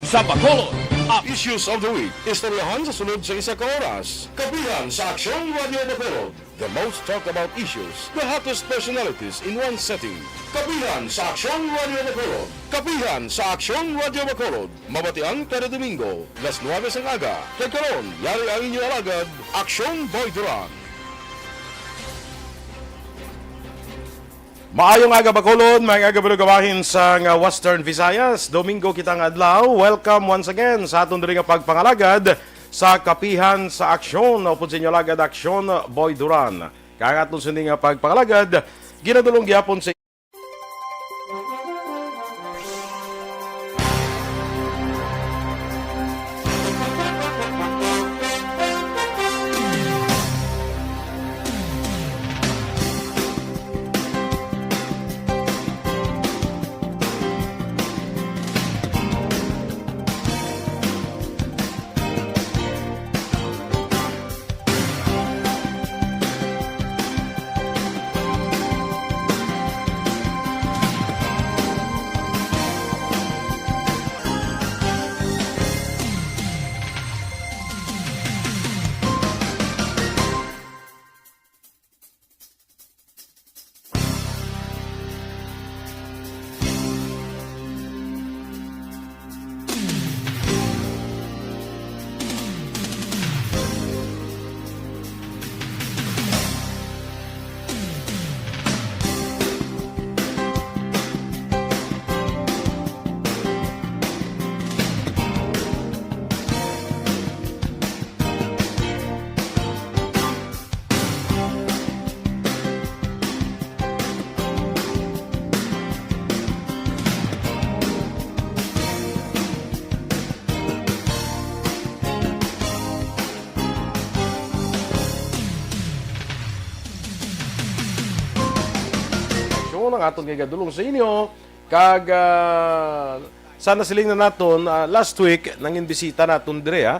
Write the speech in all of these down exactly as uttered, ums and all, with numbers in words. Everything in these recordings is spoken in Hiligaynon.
Sa Bacolod, ang Issues of the Week. Istoryahan sa sunod sa isa ka oras. Kapihan sa Aksyon Radio Bacolod. The most talked about issues, the hottest personalities in one setting. Kapihan sa Aksyon Radio Bacolod. Kapihan sa Aksyon Radio Bacolod. Mabatian kada Domingo, las nuebe sang aga. Kag karon, yari ang inyo alagad, Aksyon Boy Duran. Maayong aga, Bacolod. Maayong aga, mga kabahin sa nga Western Visayas. Domingo kita nga adlaw. Welcome once again sa aton diri nga pagpangalagad sa Kapihan sa Aksyon. Upod sa inyo alagad, Aksyon Boy Duran. Kag aton sini nga pagpangalagad, ginadulong gyapon sa Show ang aton nga igadulong sa inyo. Kag, ah, sana siling na naton, ah, last week, nangin bisita naton dire, ah,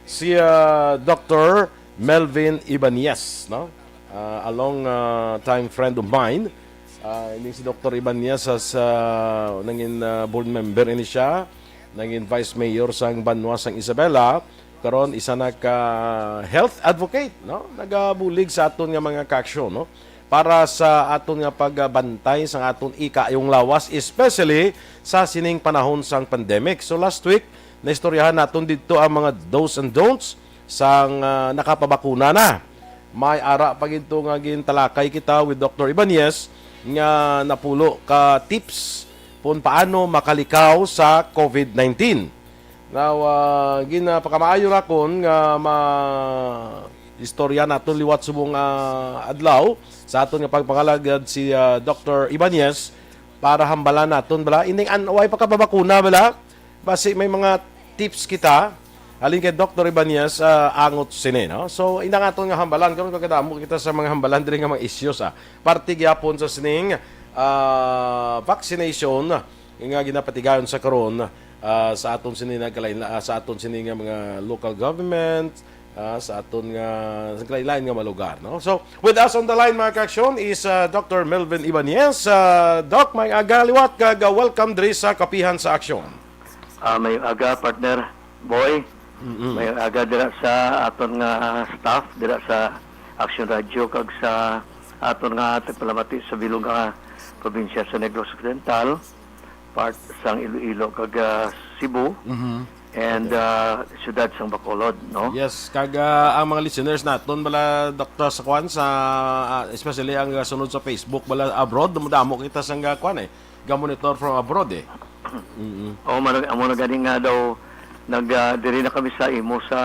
si, ah, Doctor Melvin Ibanez, no? Ah, a long, ah, time friend of mine. Ah, ini si Doctor Ibanez as, ah, nangin, ah, board member ini siya, nangin vice mayor sang banwa sang Isabela. Karon, isa na ka health advocate, no? Nagabulig sa aton nga mga kaaksyon, no? Para sa aton nga pagbantay sa aton ikaayong lawas, especially sa sining panahon sang pandemic. So, last week, naistoryahan naton didto ang mga do's and don'ts sang, ah, nakapabakuna na. May ara pa gid to nga gintalakay kita with Doctor Ibanez nga napulo ka tips kung paano makalikaw sa covid nineteen. Now, ah, ginapakamaayo ra kon nga ma-istorya naton liwat subong, ah, adlaw sa aton nga pagpangalagad si, ah, Doctor Ibanez para hambalan naton bala. Ining an-, way pa ka babakuna bala? Basi may mga tips kita halin kay Doctor Ibanez, ah, angot sini, no? So, ina nga aton nga hambalan, karon kagkadamo kita sa mga hambalan diri nga mga issues, ah. Parte gyapon sa sining, ah, vaccination nga ginapatigayon sa karon, ah, sa aton sini nagkalain-, ah, sa aton sini nga mga local government, ah, sa aton nga, sa lain-lain nga mga lugar, no? So, with us on the line, mga kaaksyon, is, ah, Doctor Melvin Ibanez. Ah, Doc, may aga liwat kag, ah, welcome diri sa Kapihan sa Aksyon. Ah, may aga, partner Boy. Mm-mm. May aga dira sa aton nga staff dira sa Action Radio kag sa aton nga tagpalamati sa bilog nga probinsya sa Negros Occidental, part sang Iloilo kag, ah, Cebu, Mhm. and, Okay. ah, siyudad sang Bacolod, no? Yes, kag, ah, ang mga listeners naton bala, Doktor, sa kwan, sa, ah, especially ang, ah, sunod sa Facebook, bala abroad, madamo kita sang, ah, kwan, eh, ga-monitor from abroad, eh. Mm-mm. Oh, mano, amo na gani nga daw nag, ah, diri na kami sa imo, sa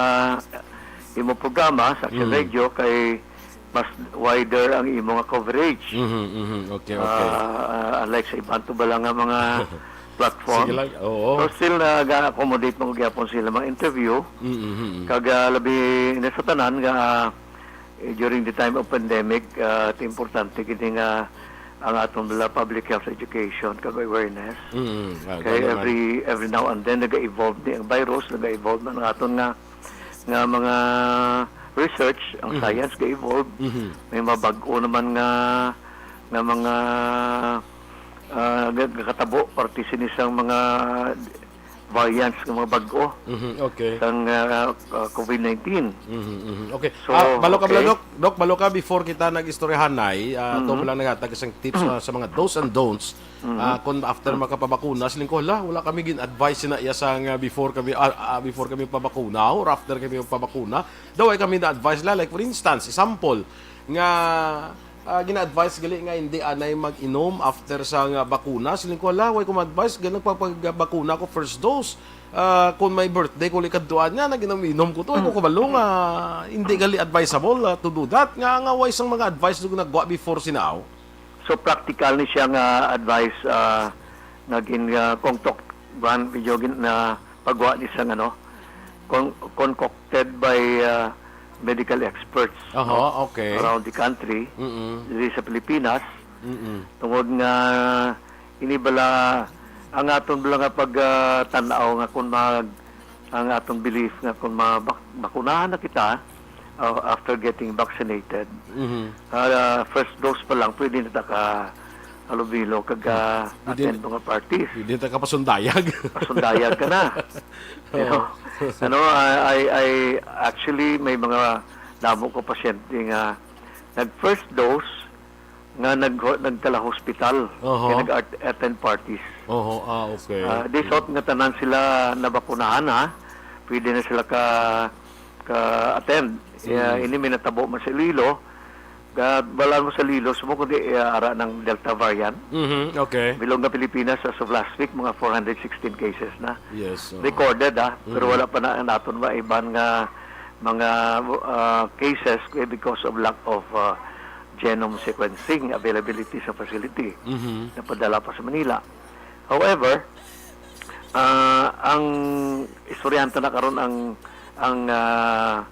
imo programa sa Action Mm. Radio kay mas wider ang imo nga coverage. Mhm, mhm. Okay, okay. Ah, ah, unlike sa iban to bala nga mga platform. Sige lang, oo. So, still nag-accommodate mo gyapon sila mga interview. Mm, mm, mm. Kag, ah, labi na sa tanan nga, eh, during the time of pandemic, ah, importante gid nga ang aton bala public health education kag awareness. Mm, ah, Kay ganun man. every, every now and then, naga-evolve ni ang virus, naga-evolve man ang aton nga, nga mga research, ang Mhm. science ga-evolve. Mhm. May mga bag-o naman nga, nga mga, ah, ga-, gakatabo, parte sini sang mga variants nga mga bag-o Mhm, okay. sang, ah, ah, COVID nineteen. Mhm, mhm. Okay. So, Ah, balo ka, bala, okay. Doc? Doc, balo ka, before kita nag-istoryahanay, ah, ato Mhm. mo lang naghatag isang tips, ah, sa mga do's and don'ts. Mhm. Ah, kung after makapabakuna, siling ko, "Hala, wala kami gin-advise na iya sang, ah, before kami, ah, ah, before kami pabakuna or after kami pabakuna." Daw ay kami na-advise la, like, for instance, example, nga, ah, gina-advise gali nga hindi anay mag-inom after sa nga bakuna. Siling ko, "Hala, way ko ma-advise, gan-, nagpapag-bakuna ko first dose. Ah, kung may birthday ko likadtuan niya, nag-inom-inom ko to, ay ko kabalo nga hindi gali advisable, ah, to do that." Nga, nga way sang mga advice nga nagwa before sinaw. So, practical ni siya nga advice, ah, nga gin, ah, kung tok-, kuwan, medyo gin-, na pagwa ni sang, ano, con-, concocted by, ah, medical experts, Aha, no, okay. around the country, Mm-mm. diri sa Pilipinas. Mm-mm. Tungod nga ini bala ang aton bala nga pag, ah, tan-aw nga kung mag-, ang aton belief nga kung mabak-, bakunahan na kita, uh, after getting vaccinated, Mhm. ah, first dose pa lang, pwede na ta ka halubilo kag, ah, Pwede attend mga parties. Pwede ta ka pasundayag. Pasundayag ka na. You Oo. know? Ano, I, I, I, actually, may mga damo ko pasyente nga nag-first dose nga nag-, nagkala hospital, Oho. kaya nag-attend parties. Oho, ah, okay. Ah, they thought nga tanan sila nabakunahan, ha? Pwede na sila ka, ka-attend. Eh, Mm. ini may natabo man sa Iloilo. Ga-, wala mo sa Iloilo, subong kundi, eh, ara ng Delta variant. Mhm, okay. Bilog nga Pilipinas, as of last week, mga four hundred sixteen cases na. Yes, oo. Recorded, ha? Pero Mhm. wala pa na naton maiban nga mga, ah, cases because of lack of, ah, genome sequencing availability sa facility Mhm. na padala pa sa Manila. However, ah, ang istoryahan ta na karon ang, ang, ah,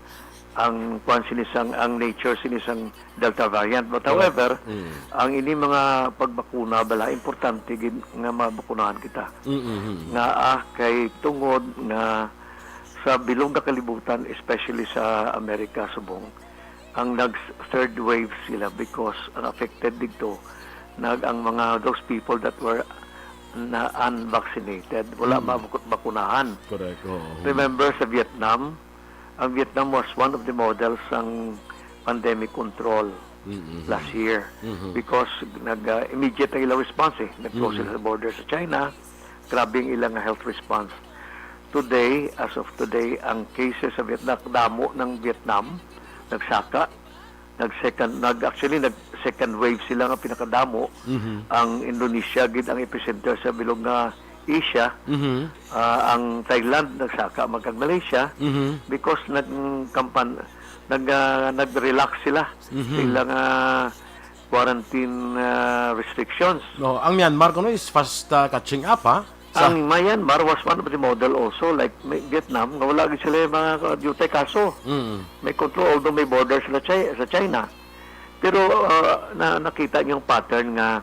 ang kuwan sini sang, ang nature sini sang Delta variant. But Correct. however, Mm. ang ini mga pagbakuna bala, importante gid nga mabakunahan kita. Mm, mm, mm. Nga, ah, kay tungod nga sa bilog nga kalibutan, especially sa Amerika subong, ang nag third wave sila because ang affected dito nag ang mga those people that were na unvaccinated, wala Mm. mabakut-, bakunahan. Correct, oo. Remember sa Vietnam, ang Vietnam was one of the models sang pandemic control Mm, mm, last mm. year Mhm. because nag, ah, immediate ang ilang response eh. Nag-close Mm. sila sa border sa China, grabe ang ilang health response. Today, as of today, ang cases sa Vietnam, damo ng Vietnam, nagsaka, nag-second, nag, actually, nag-second wave sila nga pinakadamo. Mhm. Ang Indonesia gid ang epicenter sa bilog nga Asia. Mhm. Ah, ang Thailand nagsaka man kag Malaysia Mhm. because nagkampan-, nag, ah, nag-relax sila Mhm. sa ilang, ah, quarantine, ah, restrictions. No, ang Myanmar kuno is fast, ah, catching up, ha? Sa Ang Myanmar was one of the model also, like may Vietnam, nga wala gid sila mga, ah, diutay kaso. Mm. May control, although may border sila Chi-, sa China. Pero, ah, na, nakita niyo yung pattern nga,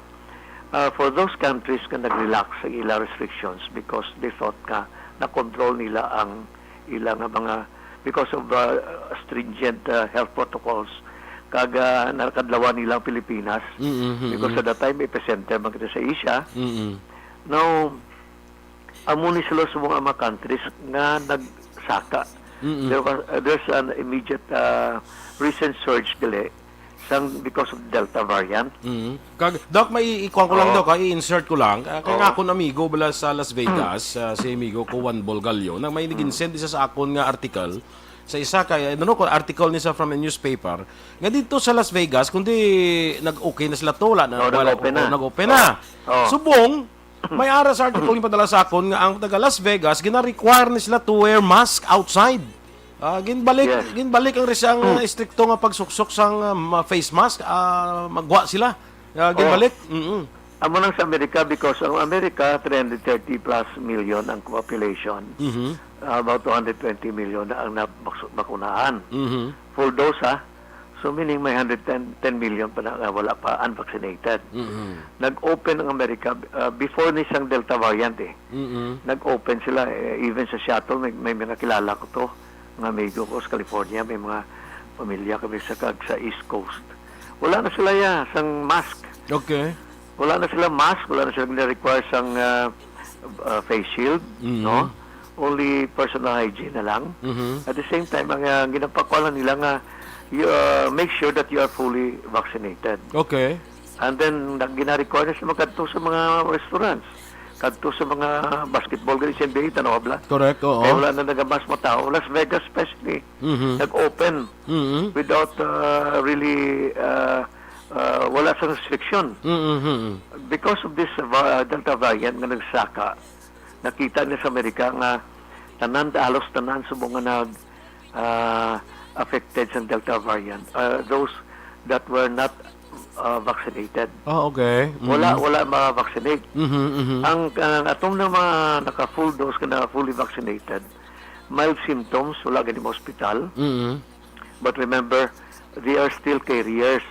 ah, for those countries nga nag-relax sa ila restrictions because they thought nga na-control nila ang ila nga mga, because of, ah, stringent, ah, health protocols, kag, ah, nakadlawan nila ang Pilipinas. Mm, mm, mm, Because mm. at that time, epicenter man kita sa Asia. Mm, mm. Now, amo ni sila sa mga, mga countries nga nagsaka. Mm, mm. There was, uh, there's an immediate, uh, recent surge gali sang, because of Delta variant. Mm. Kag, Doc, may i-, ikuan ko lang, Oo. Doc, ha, i-insert ko lang. Ah, kay Oo. nga akon amigo bala sa Las Vegas, ah, si amigo ko Juan Bolgallo, na may Mm. nag-insend isa sa akon nga article. Sa isa ka, I don't know kung article ni sa from a newspaper, nga dito sa Las Vegas, kundi nag-okay na sila to, wala na, Oo, wala, nag-open na. oo, nag-open na. Oo. Oo. Subong, may ara sa article yung padala sa akon nga ang taga Las Vegas, gina-require ni sila to wear mask outside. Ah, ginbalik, Yes. ginbalik ang risa-, ang Hmm. estrikto nga pagsuksok sang, ah, ma-, face mask, ah, magwa sila. Ah, Oh. ginbalik. Mm-mm. Amo nang sa Amerika, because ang Amerika, three hundred thirty plus million ang population. Mhm. Ah, about two hundred twenty million na ang nabaks-, bakunahan. Mhm. Full dose, ha? So, meaning may hundred ten, ten million pa na nga wala pa, unvaccinated. Mhm. Nag-open ang Amerika, ah, before ni sang Delta variant, eh. Mhm. Nag-open sila, eh, even sa Seattle, may, may mga kilala ko to, mga amigo ko sa California, may mga pamilya kami sa, kag sa East Coast. Wala na sila ya, sang mask. Okay. Wala na sila mask, wala na sila gina-require sang, ah, ah, face shield, Mhm. no? only personal hygiene na lang. Mhm. At the same time, ang, ah, ginapakuha lang nila nga, you, ah, make sure that you are fully vaccinated. Okay. And then, nag-, gina-require na sa mga kadto sa mga restaurants, kadto sa mga basketball, gani sa N B A, tanaw bala. Correct, oo. Kaya wala na nagabas mo tao. Las Vegas especially, Mhm. nag-open Mhm. without, ah, really, ah, ah, wala sa restriction. Mhm. Because of this, ah, va-, Delta variant nga nagsaka, nakita ni sa Amerika nga tanan, halos tanan subong nga nag, ah, affected sa Delta variant, ah, those that were not, ah, vaccinated. Ah, okay. Wala, Mm. wala ma-vaccinate. Mhm, mhm. Ang, ang atong na mga naka-full dose, ka na fully vaccinated, mild symptoms, wala gani mo hospital. Mm. But remember, they are still carriers.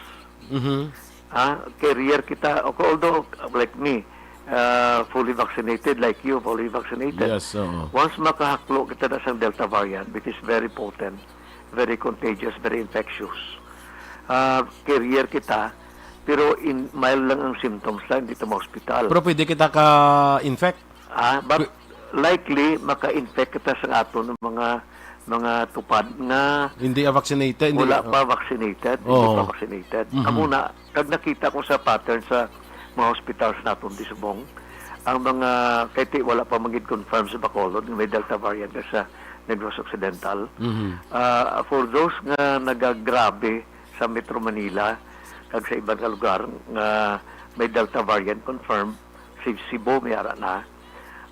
Mhm. Ah, carrier kita. Ako, although, like me, ah, fully vaccinated, like you, fully vaccinated. Yes, oo. Once makahaklo kita na sa Delta variant, which is very potent, very contagious, very infectious, ah, carrier kita, pero in, mild lang ang symptoms lang, hindi ta ma-hospital. Pero pwede kita ka-infect? Ah, but Pwe- likely, maka-infect kita sa aton ng mga, mga tupad nga Hindi, ah, vaccinated, hindi, wala ah. pa vaccinated, hindi Oo. pa vaccinated. Mhm. Amo na, kag nakita ko sa pattern sa mga hospitals naton di subong, ang mga, kay ti, wala pa man gid confirm sa Bacolod nga may Delta variant sa Negros Occidental. Mhm. Ah, for those nga nagagrabe sa Metro Manila, kag sa iban nga lugar nga may Delta variant confirmed, si Cebu may ara na,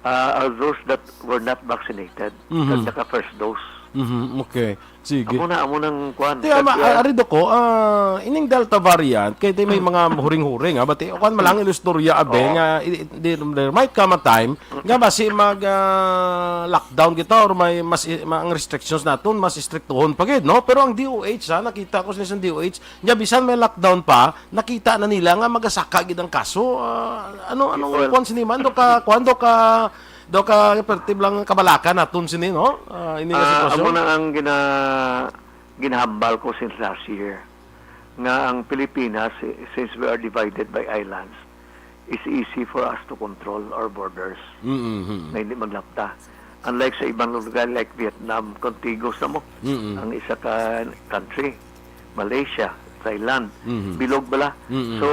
ah, are those that were not vaccinated, Mhm. kag naka first dose. Mhm, okay. Sige. Amo na, amo nang kuwan. Kaya Kag, ma-, ah, ari, Dok, ah, ining Delta variant, kay di may mga huring-huring, ah, bati, kuwan, malang istorya, abi, Oo. nga, i-, i-, di, there might come a time nga basi mag, ah, lockdown kita or may mas, i-, ma-, ang restrictions naton mas istriktuhon pa gid, no? Pero ang D O H, ha, nakita ko sa isang D O H, nga bisan may lockdown pa, nakita na nila nga magasaka gid ang kaso. Ah, ano, anong Well, kuwan sini man? Do ka, kuwan, do ka, do ka, perti lang kabalaka naton sini, no? Ah, ini nga Ah, sitwasyon. Amo na ang gina-, ginahambal ko since last year, nga ang Pilipinas, si-, since we are divided by islands, it's easy for us to control our borders Mm-hmm. na hindi maglapta. Unlike sa ibang lugar like Vietnam, contiguous na mo Mm-mm. ang isa ka country, Malaysia, Thailand, Mm-hmm. bilog bala. Mm-mm. So,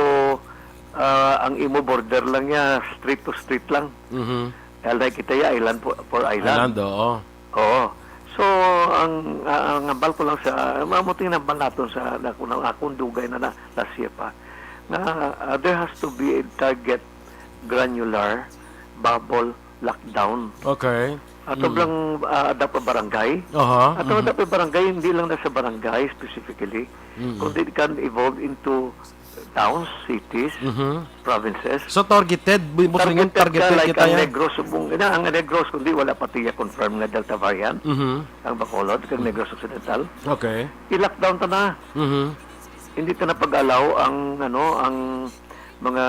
ah, ang imo border lang niya, street to street lang. Mm-hmm. Unlike kita, ya, island for, for island. Island, oo. Oo. So, ang, ah, ang hambal ko lang sa, mamuting hambal naton sa, na, kung ang akong dugay na, na last year pa, nga, ah, there has to be a target granular bubble lockdown. Okay. Ato Mm. lang, ah, adap ang barangay. Aha, Ato mhm. adap ang barangay, hindi lang na sa barangay specifically, Mm. kundi it can evolve into towns, cities, Mhm. provinces. So, targeted, bu-, bu-, Targeted targeted ka, like kita ang yan? Negros, Sumbong, na, ang Negros, kundi wala pa tiya confirm nga Delta variant, Mhm. ang Bacolod, kag Mm. Negros Occidental. Okay. I-lockdown ta na. Mhm. Hindi ta na pag-allow ang, ano, ang mga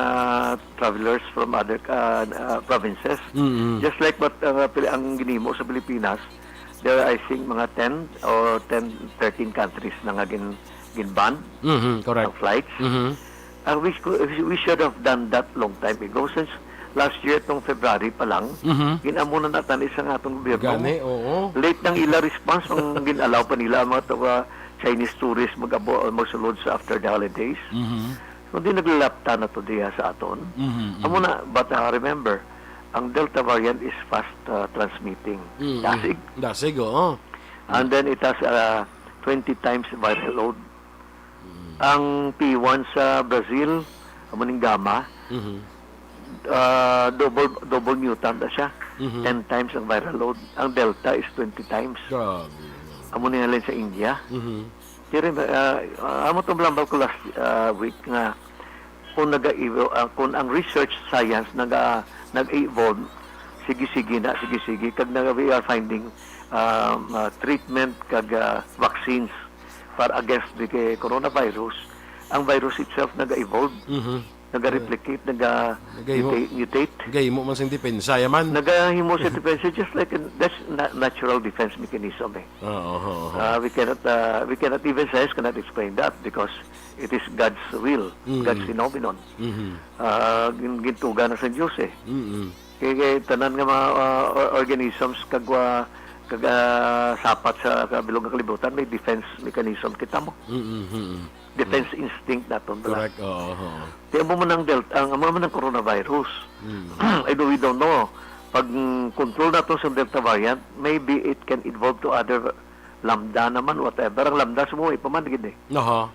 travelers from other, ah, ah, provinces. Mm-mm. Just like what, ah, pili-, ang ginimo sa Pilipinas, there are, I think, mga ten or ten, thirteen countries na nga gin-, gin-ban Mhm, correct. ang flights. Mhm. Ah, we, cou-, we should have done that long time ago, since last year, tong February pa lang, Mhm. gin-amo na natin sa nga atong gobyerno. Gani, oo. Late nang ila response, ang gin-allow pa nila ang mga taga Chinese tourists mag-abo-, magsulod sa after the holidays. Mhm. Kundi naglalapta na to diha sa aton. Mhm, mhm. Amo na, but, ah, remember, ang Delta variant is fast, ah, transmitting. Mm, mm. Dasig. Dasig, oo. And then it has, ah, twenty times viral load. Mm. Ang P one sa Brazil, amo ning Gamma, Mhm. ah, double, double mutant na siya. Mhm. Ten times ang viral load. Ang Delta is twenty times. Grabe. Amo ning halin sa India. Mhm. Diri, ah, ah, amo tong malambal ko last, ah, week nga kung naga-evo-, ah, kung ang research science naga-, nag-evolve, sige-sige na, sige-sige, kag naga-, we are finding, um, ah, treatment kag, ah, vaccines para against the coronavirus, ang virus itself naga-evolve. Mhm. Naga-replicate, naga-, Nagahimo. muta-, mutate. Nagahimo man sing depensa, ya man. Nagahimo sa depensa, just like an, that's na-, natural defense mechanism, eh. Oo, oo, oo. Ah, we cannot, ah, we cannot even science cannot explain that because it is God's will, Mm. God's phenomenon. Mhm. Ah, gin-, gintuga na sa Diyos, eh. Mm-mm. Kay, kay tanan nga mga, ah, or-, organisms kag, ah, kag, ah, sapat sa kabilog nga kalibutan, may defense mechanism kita mo. Mm-hmm. Defense instinct naton bala. Correct. Oo, oo. Kaya mo man ang Delta, ang, mo man ang coronavirus. Mm. I do, we don't know. Pag, mm, control nato sa Delta variant, maybe it can evolve to other Lambda naman, whatever. Ang Lambda sa buhay pa man, gid eh. Aha.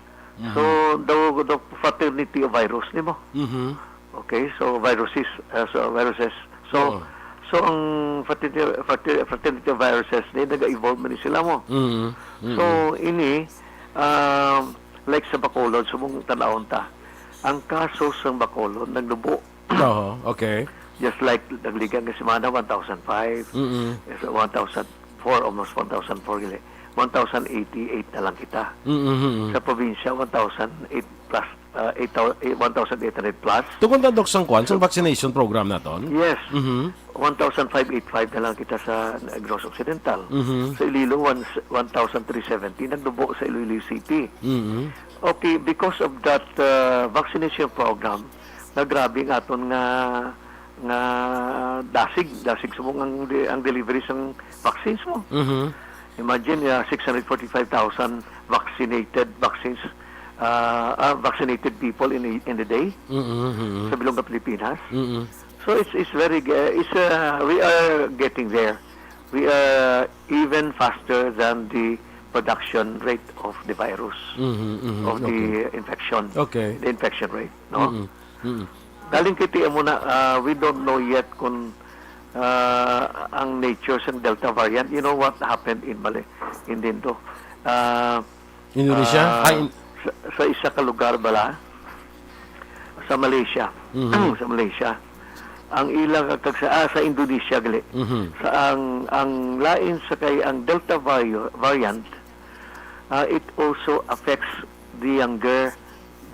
So, the, the fraternity of virus, ni mo? Mhm. Okay, so viruses, uh, so viruses. So, Oo. so ang fraternity, frater-, fraternity of viruses, ni, nag-evolve man ni sila mo. Mhm. Mhm. So, ini, um, like sa Bacolod, sa mong tanawon ta, ang kaso sa Bacolod, nagnubo. Oo, okay. Just like, nagligang nga semana, one thousand five. Mm-mm. Yes, one thousand four, almost one thousand four, gali. One thousand eighty-eight na lang kita. Mm-mm. Sa probinsya, one thousand eight plus, uh, eight thou-, eh, one thousand eight hundred plus. Tungod na, Doc, sang kwan, sang vaccination program naton? Yes. Mhm. One thousand five eight five na lang kita sa Negros Occidental. Mhm. Sa Iloilo, one, one thousand three seventy, nagdubo sa Iloilo City. Mhm. Okay, because of that, uh, vaccination program, nga grabe ang aton nga, nga dasig, dasig subong ang de-, ang delivery sang vaccines mo. Mhm. Imagine, uh, six hundred forty-five thousand vaccinated vaccines, uh, uh, vaccinated people in a, in a day Mhm, mhm. sa bilog nga Pilipinas. Mhm. So it's, it's very, uh, it's, uh, we are getting there. We are even faster than the production rate of the virus, Mhm, mhm. of the Okay. infection, Okay. the infection rate, no? Mhm, mhm. Galing kay tiyan mo na, ah, we don't know yet kung, ah, ang nature sang Delta variant. You know what happened in Mali-, in Dindo? Ah, Indonesia? ah, Ay, in- sa, sa isa ka lugar bala, sa Malaysia. Mhm. Sa Malaysia. Ang ila kag sa, ah, sa Indonesia gali. Mhm. Sa ang, ang lain sa kay ang Delta vario-, variant, ah, it also affects the younger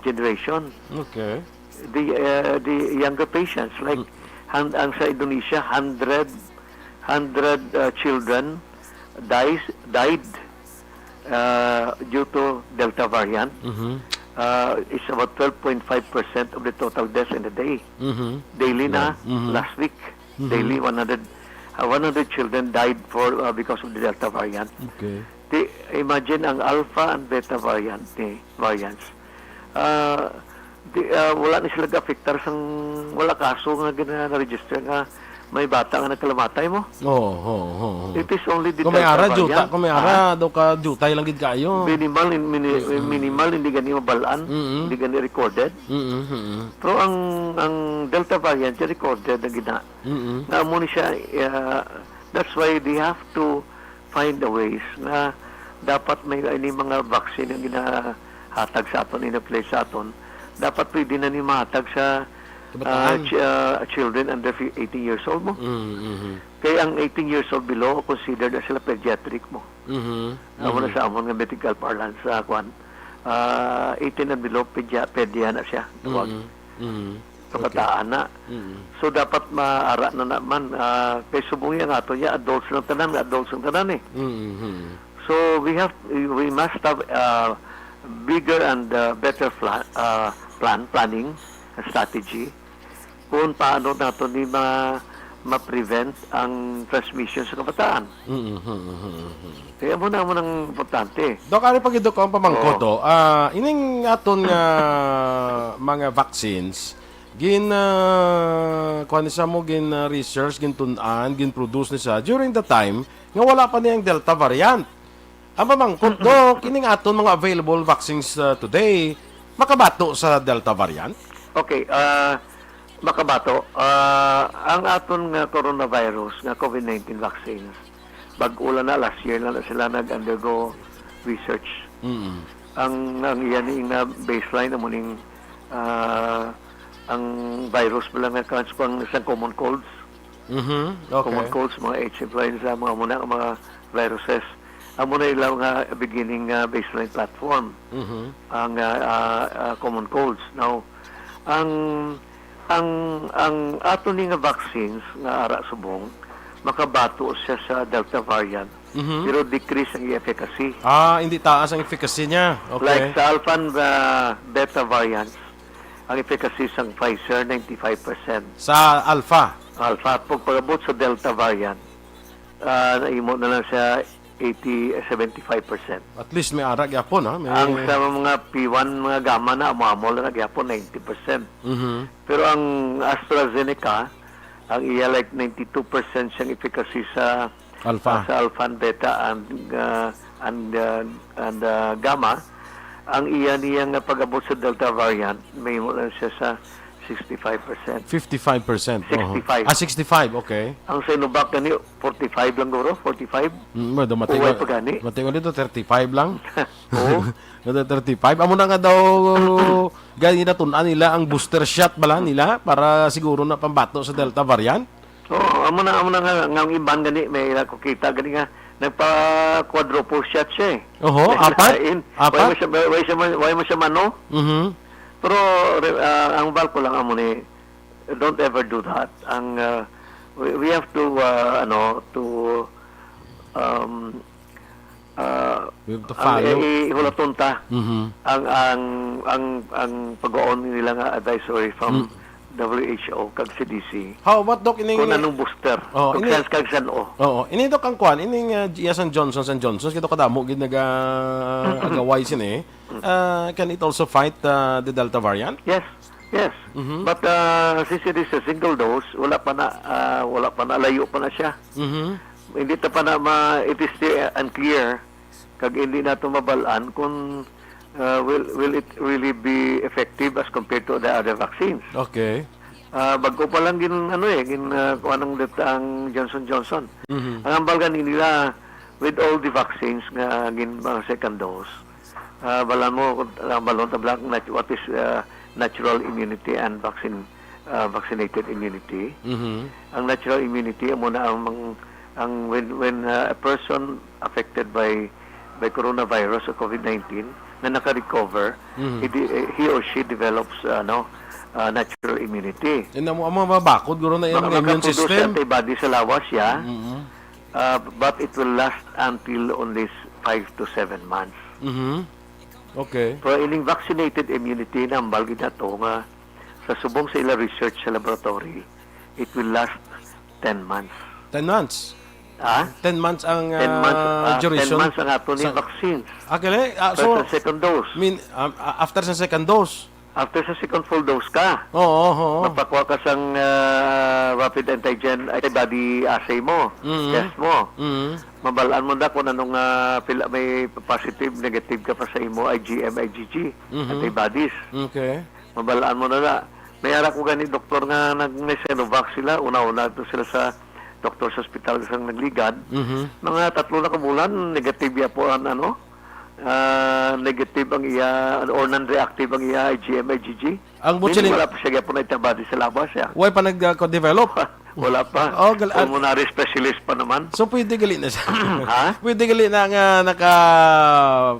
generation. Okay. The, uh, the younger patients, like, Mm. han-, ang sa Indonesia, hundred, hundred, uh, children dies, died, uh, due to Delta variant. Mhm. Uh, it's about twelve point five percent of the total deaths in a day. Mhm. Daily na, Yeah. Mhm. last week, Mhm. daily, one hundred, uh, one hundred children died for, uh, because of the Delta variant. Okay. Di, imagine ang Alpha and Beta variant ni, variants. Ah, di, ah, wala ni sila ga-afektar sang wala kaso nga gina-, na-register nga may bata nga nagkalamatay mo. Oo, oo, oo, oo. It is only the Kung may Delta ara, variant. Juta, kung may Ha? ara, daw ka jutay lang gid kayo. Minimal in, mini-, Mm-mm. minimal, hindi gani mabalaan, Mm-mm. hindi gani recorded. Mm-mm, mm-mm. Pero ang, ang Delta variant, yung recorded na gina. Mm-mm. Nga amo ni siya, ah, that's why they have to find a ways nga dapat may ini mga vaccine ang ginahatag sa aton, ina-play sa aton. Dapat pwede na ni mahatag sa, Kabataan. ah, ch-, ah, children under fi-, eighteen years old mo. Mm, mhm. Kay ang eighteen years old below, considered na sila pediatric mo. Mhm, Amo na mhm. sa amon nga medical parlance sa kwan. Ah, eighteen and below, pedia-, pedia na siya. Tawag. Mhm, mhm. Kabataan Okay. na. Mm. So, dapat maara na naman, ah, kay subong niya nga ato niya, adults lang tanan, adults lang tanan eh. Mm, mm. So, we have, we must have, ah, bigger and, ah, better fla-, ah, plan, planning, and strategy kung paano nato ni ma-, ma-prevent ang transmission sa kabataan. Mm, mm, mm, mm, mm. Kaya mo na, mo nang importante. Doc, ari pa gid, Doc, ang pamangkot, Oo. oh. Ah, ining aton nga mga vaccines, gin, ah, kuwan sa mo, gin, ah, research, gin tun-an, gin produce ni siya during the time nga wala pa niyang Delta variant. Ang pamangkot, Mm-mm. Doc, kining aton mga available vaccines, ah, today, makabato sa Delta variant? Okay, ah, makabato. Ah, ang aton nga coronavirus, nga covid nineteen vaccines, bag-o lang na, last year lang na sila nag-undergo research. Mm. Ang, ang iya ni nga baseline, amo ning, ah, ang virus pala nga kans-, pang isang common colds. Mhm, okay. Common colds, mga H influenza, mga muna, mga viruses. Amo na ila nga beginning, ah, baseline platform. Mhm. Ang, ah, ah, ah, common colds. Now, ang, ang, ang ato ni nga vaccines nga ara subong, makabato siya sa Delta variant, Mhm. pero decrease ang efficacy. Ah, hindi taas ang efficacy niya. Okay. Like sa Alpha and, ah, Beta variants, ang efficacy sang Pfizer, ninety-five percent. Sa Alpha? Alpha, pag pag-abot sa Delta variant, ah, nahimo na lang siya eighty, seventy-five percent. At least may ara gyapon, ha? May Ang sa mga P one, mga Gamma na, amo-amo lang na gyapon, ninety percent. Mhm. Pero ang AstraZeneca, ang iya, like, ninety-two percent siyang efficacy sa, Alpha. ah, sa Alpha and Beta and, ah, and, ah, and, ah, Gamma. Ang iya niya nga pag-abot sa Delta variant, may mo lang siya sa sixty-five percent. Fifty-five percent, oho. Sixty-five. Ah, sixty-five, okay. Ang Sinovac gani, forty-five lang guro, forty-five. Mm, well, dumating Uway nga, pa gani. dumating nga dito, thirty-five lang. Oo. Dito, thirty-five. Amo na nga daw, gani natun-an nila ang booster shot bala nila para siguro na pambato sa Delta variant? Oo, amo na, amo na nga, nga ang iban gani, may ila ko kita gani nga, nagpa-quadruple shot siya eh. Oho, May apat? lain. Apat? Why mo siya, why siya, why mo siya mano? Mhm. Pero, re-, ah, ang bal ko lang amo ni, don't ever do that. Ang, ah, we, we have to, ah, ano, to, um, ah, We have to ang follow. i-, ihulaton ta Mhm. ang, ang, ang, ang pagwaon nila nga advisory from Mm. W H O kag C D C. How about, Doc, ining Kung anong booster, Oh, kung ini saan kag san-o. Oo, ini, Doc, ang kwan, ining, ah, iya sang Johnson and Johnson, kito kadamo gid naga-, agaway sini. Uh, can it also fight, uh, the Delta variant? Yes, yes. Mhm. But, uh, since it is a single dose, wala pa na, uh, wala pa na, layo pa na siya. Mhm. Hindi ta pa na ma-, it is still unclear, kag hindi nato mabal-an kung, uh, will, will it really be effective as compared to the other vaccines. Okay. Ah, bag-o pa lang gin, ano eh, gin, ah, kuwan ang det-, ang Johnson Johnson. Mhm. Ang hambal gani nila, with all the vaccines nga gin, mga second dose, ah, balan mo, ang balon ta black nat-, what is, ah, natural immunity and vaccine, ah, vaccinated immunity. Mhm. Ang natural immunity, amo na ang mang-, ang when, when, ah, a person affected by, by coronavirus or COVID nineteen na naka-recover, Mhm. he, de-, he or she develops, ano, ah, natural immunity. Yun ang, ang mga bakod, guro, na yung Maka-, immune makaproduce system. Antibody sa lawas siya, Mhm. ah, but it will last until only s-, five to seven months. Mhm. Okay. Pero ining vaccinated immunity, nambal gid nato nga sa subong sa ila research sa laboratory, it will last ten months. Ten months? Ah? Ten months ang, Ten months, ah, ah, ten duration months ang ato ni sa vaccines. Ah, kaya, ah, First so, and second dose. mean, um, a-, after sa second dose? After sa second full dose ka, Oo, oo. mapakuha ka sang, ah, rapid antigen antibody assay mo, Mhm. test mo. Mhm. Mabalaan mo na kung anong, ah, pila may positive, negative ka pa sa imo I G M, I G G Mhm. antibodies. Okay. Mabalaan mo na na. May ara ko gani doktor nga nag-, may Sinovac sila. Una-una ito sila sa doktor sa ospital sang nagligad. Mhm. Mga tatlo na ka bulan, negative ya po ang ano, ah, negative ang iya, or non-reactive ang iya I G M, I G G. Ang Meaning, buchiling wala pa siya po na antibody sa lawas siya. Why pa nag-, ah, develop? Wala pa. Oh, gal-, ah, Pulmonary specialist pa naman. So, pwede gali na siya. Ha? Pwede gali na nga naka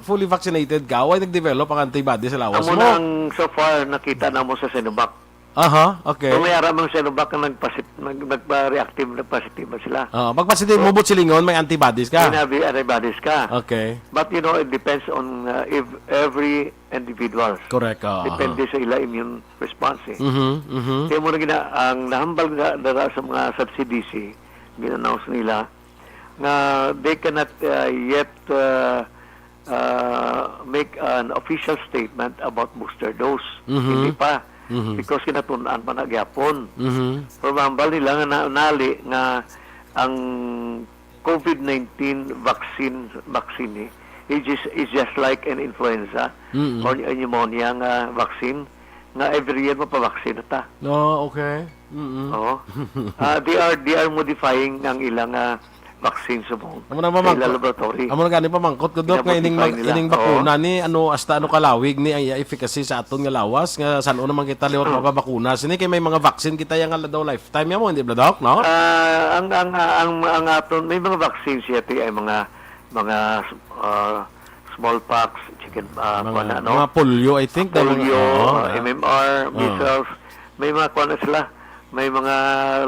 fully vaccinated ka, why nag-develop ang antibody sa lawas Amo mo? na ang so far nakita na mo sa Sinovac. Aha, okay. So, may ara mang Sinovac na nagpasit-, nag-, nagpa-reactive, nagpositive na sila. Ah, pag positive So, mo, buchilingon, may antibodies ka. may nabi antibodies ka. Okay. But, you know, it depends on, uh, if every individuals. Correct, ah, Depende ah. sa ila immune response, eh. Mhm, mhm. Kaya mo na gina-, ang nahambal nga dara sa mga sub-C D C, gin-announce nila nga they cannot, uh, yet, uh, uh, make an official statement about booster dose. Mhm. Hindi pa. Mhm. Because kinatun-an pa na gyapon. Mhm. Pero mahambal nila nga na-, nali nga ang COVID nineteen vaccine, vaccine, eh, is just, is just like an influenza Mm-mm. or a pneumonia nga vaccine, nga every year mapavaccine na ta. Oh, okay. Mm-mm. Oo. Ah, they are, they are modifying ang ilang, ah, vaccine subong Amo na sa mamang-, ilang laboratory. Amo na gani pamangkot ko, Doc, nga ining Pinamotify mag-, nila. ining Oo. bakuna ni, ano, hasta ano kalawig ni ang iya efficacy sa aton nga lawas, nga san-o naman kita liwat Mm. mapabakuna. Sini kay may mga vaccine kita yang nga daw lifetime ya mo, hindi ba, Doc, no? Ah, ang, ang, ang, ang aton, may mga vaccine siya, ti, ay mga, mga, ah, smallpox, chicken, ah, Mga, kuwan na, no? mga polio, I think, Polio, mga, oo, ah, ah. M M R, Oo. measles, may mga kuwan na sila, may mga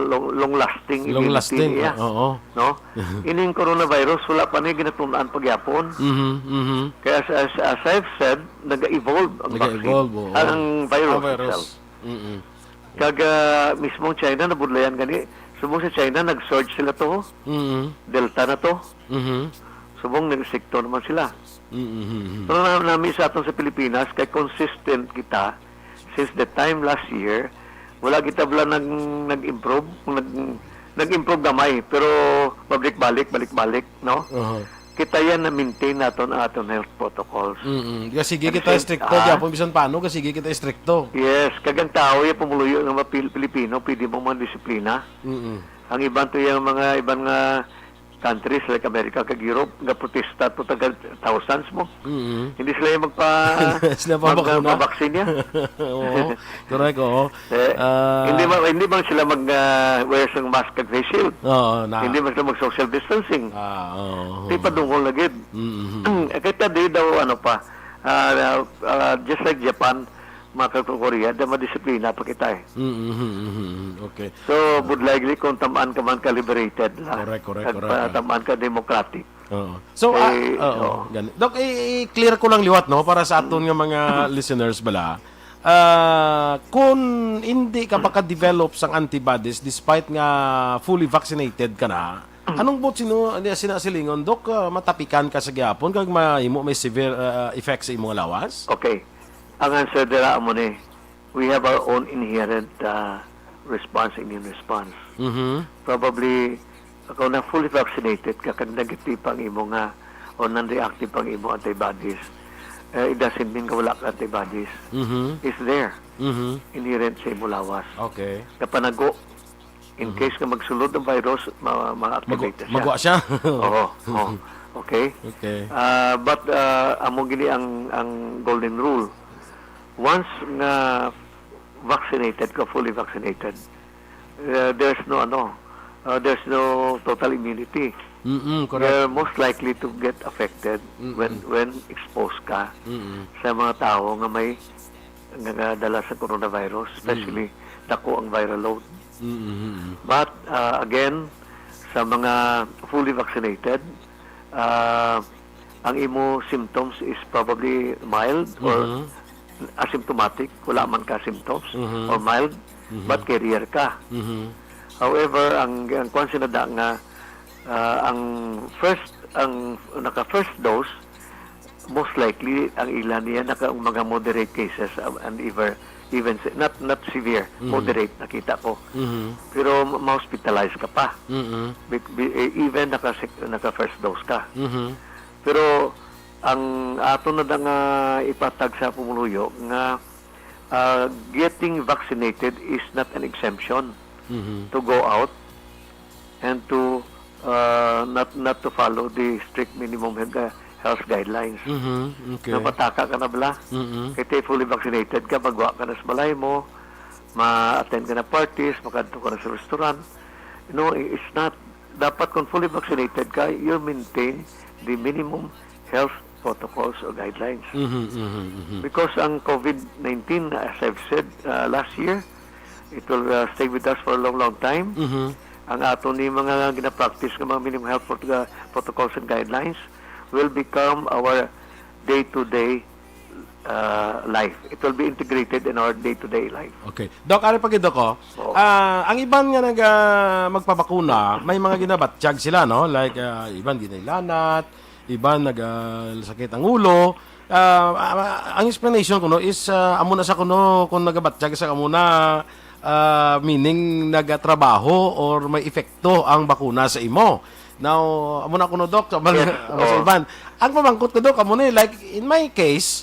long, long-lasting Long immunity lasting, niya, oo. no? Ining coronavirus, wala pa niya ginatun-an pagyapon. Mhm, mhm. Kaya as, as, as I've said, nag-evolve ang vaccine, Nag-evolve, oo. ang virus Ang virus. itself. Mm-mm. Kag, ah, mismong China, nabudlayan gani. Subong sa China, nag-surge sila to. Mm. Delta na to. Mhm. Subong, nag-strikto naman sila. Mm, mm, mm. Pero na, nami sa aton sa Pilipinas, kay consistent kita since the time last year, wala kita bala nag, nag-improve, nag, nag-improve gamay, pero pabalik-balik, balik-balik, no? Aha. Kita yan na maintain naton ang aton health protocols. Mm, mm. Sige kita stricto, ah, gyapon bisan paano, sige kita stricto. Yes, kag ang tao ya pumuluyo nga mga Pil-, Pilipino, pwede mo mga disiplina. Mm, mm. Ang iban to yung mga iban nga countries like America kag Europe, nga protesta to taga thousands mo. Mm. Hindi sila yung magpa-, Sila pa mag-, bakuna. Mabaksin niya. Oo, correct, oo. Eh, Ah. hindi ba, hindi bang sila mag, ah, wear sang mask kag face shield? Oo, na. Hindi ba sila mag-social distancing? Ah, oo. Di padungol na gid. Mm, mm. Eh, kita di daw, ano pa, ah, ah, just like Japan, mga ka-Korea, da madisiplina pa kita eh. Mm, mm, mm, mm, mm. Okay. So, would likely kung tamaan ka man ka liberated la. Correct, correct, Kag correct, pa-, ah. tamaan ka democratic. Oo. So, ah, Eh, oo, oo. gani. Doc, i-, i-clear ko lang liwat, no, para sa aton nga mga listeners bala. Ah, kung hindi ka maka-develop sang antibodies despite nga fully vaccinated ka na, anong buot sino, ano, sina silingon, Doc, ah, matapikan ka sa gihapon kag mahimo may severe, ah, effects sa imong lawas? Okay. Ang answer dira amo ni, we have our own inherent, ah, response, immune response. Mhm. Probably, kung na fully vaccinated ka, kag negative ang imo nga, o non-reactive ang imo antibodies, eh, it doesn't mean nga wala ka antibodies. Mhm. It's there. Mhm. Inherent sa imo lawas. Okay. Napanago. In Mhm. case nga magsulod ang virus, ma-, Magu-, ma-activate na siya. magwa siya. Oo, oo. Okay? Okay. Ah, but, ah, amo gini ang, ang golden rule. Once nga vaccinated ka, fully vaccinated, uh, there's no, ano, uh, there's no total immunity. Mm-mm, correct. You're most likely to get affected Mm-mm. when, when exposed ka Mm-mm. sa mga tao nga may, nga, nga dala sa coronavirus, Mm. especially dako ang viral load. Mm-mm. But, uh, again, sa mga fully vaccinated, uh, ang imo symptoms is probably mild or Mhm. asymptomatic, wala man ka symptoms, Mhm. or mild, Mhm. but carrier ka. Mhm. However, ang, ang kwan sila da nga, ah, ang first, ang naka first dose, most likely, ang ila niya naka mga moderate cases, um, and even, even se-, not, not severe, Mhm. moderate, nakita ko. Mhm. Pero ma-, ma-hospitalize ka pa. Mhm. Be-, be-, eh, even naka sec-, naka first dose ka. Mhm. Pero ang ato na da nga ipatag sa pumuluyo nga, ah, getting vaccinated is not an exemption Mhm. to go out and to, ah, not, not to follow the strict minimum health, health guidelines. Mhm. Okay. Napataka ka na bala? Mhm. Kay te fully vaccinated ka, magwa ka na sa balay mo, ma-attend ka na parties, makadto ka na sa restaurant. No, i-, it's not. Dapat kung fully vaccinated ka, you maintain the minimum health protocols or guidelines. Mhm, mhm, mhm. Because ang covid nineteen, as I've said, uh, last year, it will, uh, stay with us for a long, long time. Mhm. Ang ato ni mga ginapractice nga mga minimum health prot-, uh, protocols and guidelines will become our day-to-day, uh, life. It will be integrated in our day-to-day life. Okay. Doc, ari pa gid ako. Oo. Ah, ang iban nga nag, ah, magpabakuna, may mga ginabatyag sila, no? Like, ah, iban ginailanat, iban nag, ah, sakit ang ulo. Ah, ah, ang explanation kuno is, ah, amo na sa kuno kung nagabatyag sa amo na, ah, meaning nagatrabaho or may epekto ang bakuna sa imo. Now, amo na kuno, Doc, amo Yes, sa oo. iban. Ang pamangkot ko, Doc, amo ni, like, in my case,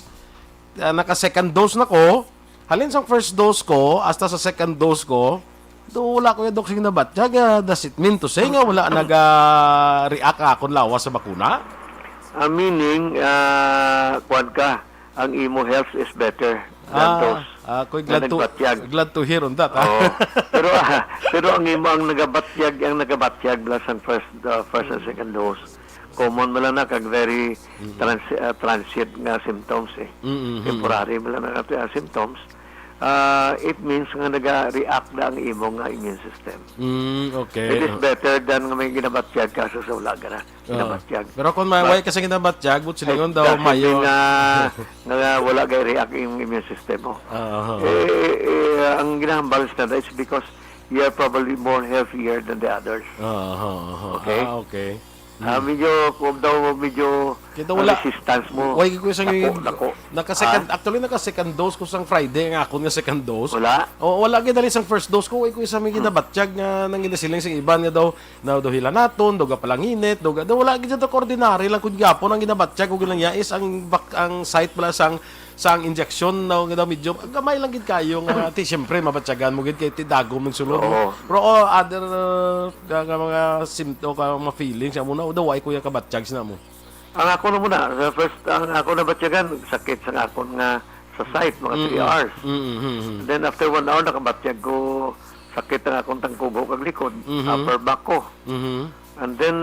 ah, naka second dose na ko. Halin sa first dose ko, hasta sa second dose ko, do wala ko ya, Doc, sing nabatyag. Ah, does it mean to say nga wala naga-react ang akon lawas sa bakuna? Ah, meaning, ah, kuwan ka, ang imo health is better than Ah, those ah, koy, nga glad to, nagbatyag. glad to hear on that, ah. Oo. Pero, ah, pero ang imo, ang nagabatyag, ang nagabatyag bala sang first, uh, first and second dose, common man lang na kag very Mm. trans-, uh, transient nga symptoms eh. Mm, mm, mm. Temporary man lang na, uh, symptoms. Uh, it means nga naga-react na ang imo nga immune system. Mm, okay. It is Oh. better than nga may ginabatyag ka sa, sa wala ka na Oh. ginabatyag. Pero kung may But way kasi ginabatyag, but silingon It daw doesn't mayo. mean nga, nga wala kay react yung immune system mo. Ah, ah, ah. Eh, eh, Uh, ang ginahambal sa nila is because you are probably more healthier than the others. Aha, aha. Okay? Ah, okay. Ah, Mm. medyo, kung daw medyo Kita ang wala, resistance mo, way ko isang dako, dako. naka-second, Ah? actually, naka-second dose ko sang Friday, ang akon nga second dose. Wala? O, wala gid dali sang first dose ko, way ko isang may Hmm. ginabatyag nga nang ginasiling sa iban nga daw, na daw hilanaton, daw gapalanginit, daw ga-, daw wala gid daw ordinary lang kun gyapon ang ginabatyag ko gilang yais ang bak-, ang site pala sang sang injection, no, nga daw medyo gamay lang gid kayo nga, ti, siyempre, mabatyagan mo gid kay ti dagom ang sulod mo. Oo. Pero, oh, other, uh, nga, nga mga symptom, ka mga feelings, amo na, daw, ay, kuya, kabatyag sina mo. Ang ako na muna, the first, ang ako na batyagan, sakit sa akon nga sa site, mga three Mm-mm. hours. Mm-mm. Then, after one hour, nakabatyag ko, sakit ang akong tangkubo kag likod, Mhm. upper back ko. Mhm. And then,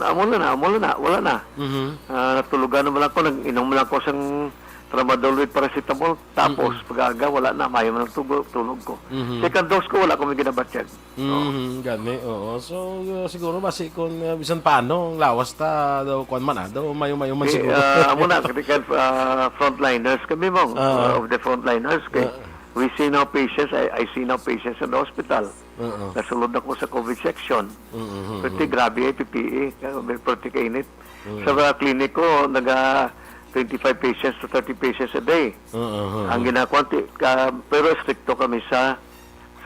amo na na, amo na na, wala na. Mhm. Ah, natulugan naman lang ko, nag-inom lang ko sang tramadol with paracetamol. Tapos, Mm-mm. pag-aga, wala na, mayo man ang tugo-, tulog ko. Mhm. Second dose ko, wala ko may ginabatyag. Oo. Mhm, gani, oo. So, uh, siguro, basi kung, uh, bisan paano, ang lawas ta, daw, kuwan man, ah, daw, mayo-mayo man Eh, siguro. ah, amo na, kaya, ah, frontliners kami, mong, Ah. uh, of the frontliners, kay Ah. we see now patients, I, I see now patients in the hospital. Oo. Nasulod ako sa COVID section. Mm-hmm. Pati grabe ay P P E, kaya may pati kainit. Mm. Sa mga kliniko, naga twenty-five patients to thirty patients a day. Oo, oo, Ang oo. ginakuha, ti-, ka, pero estrikto kami sa,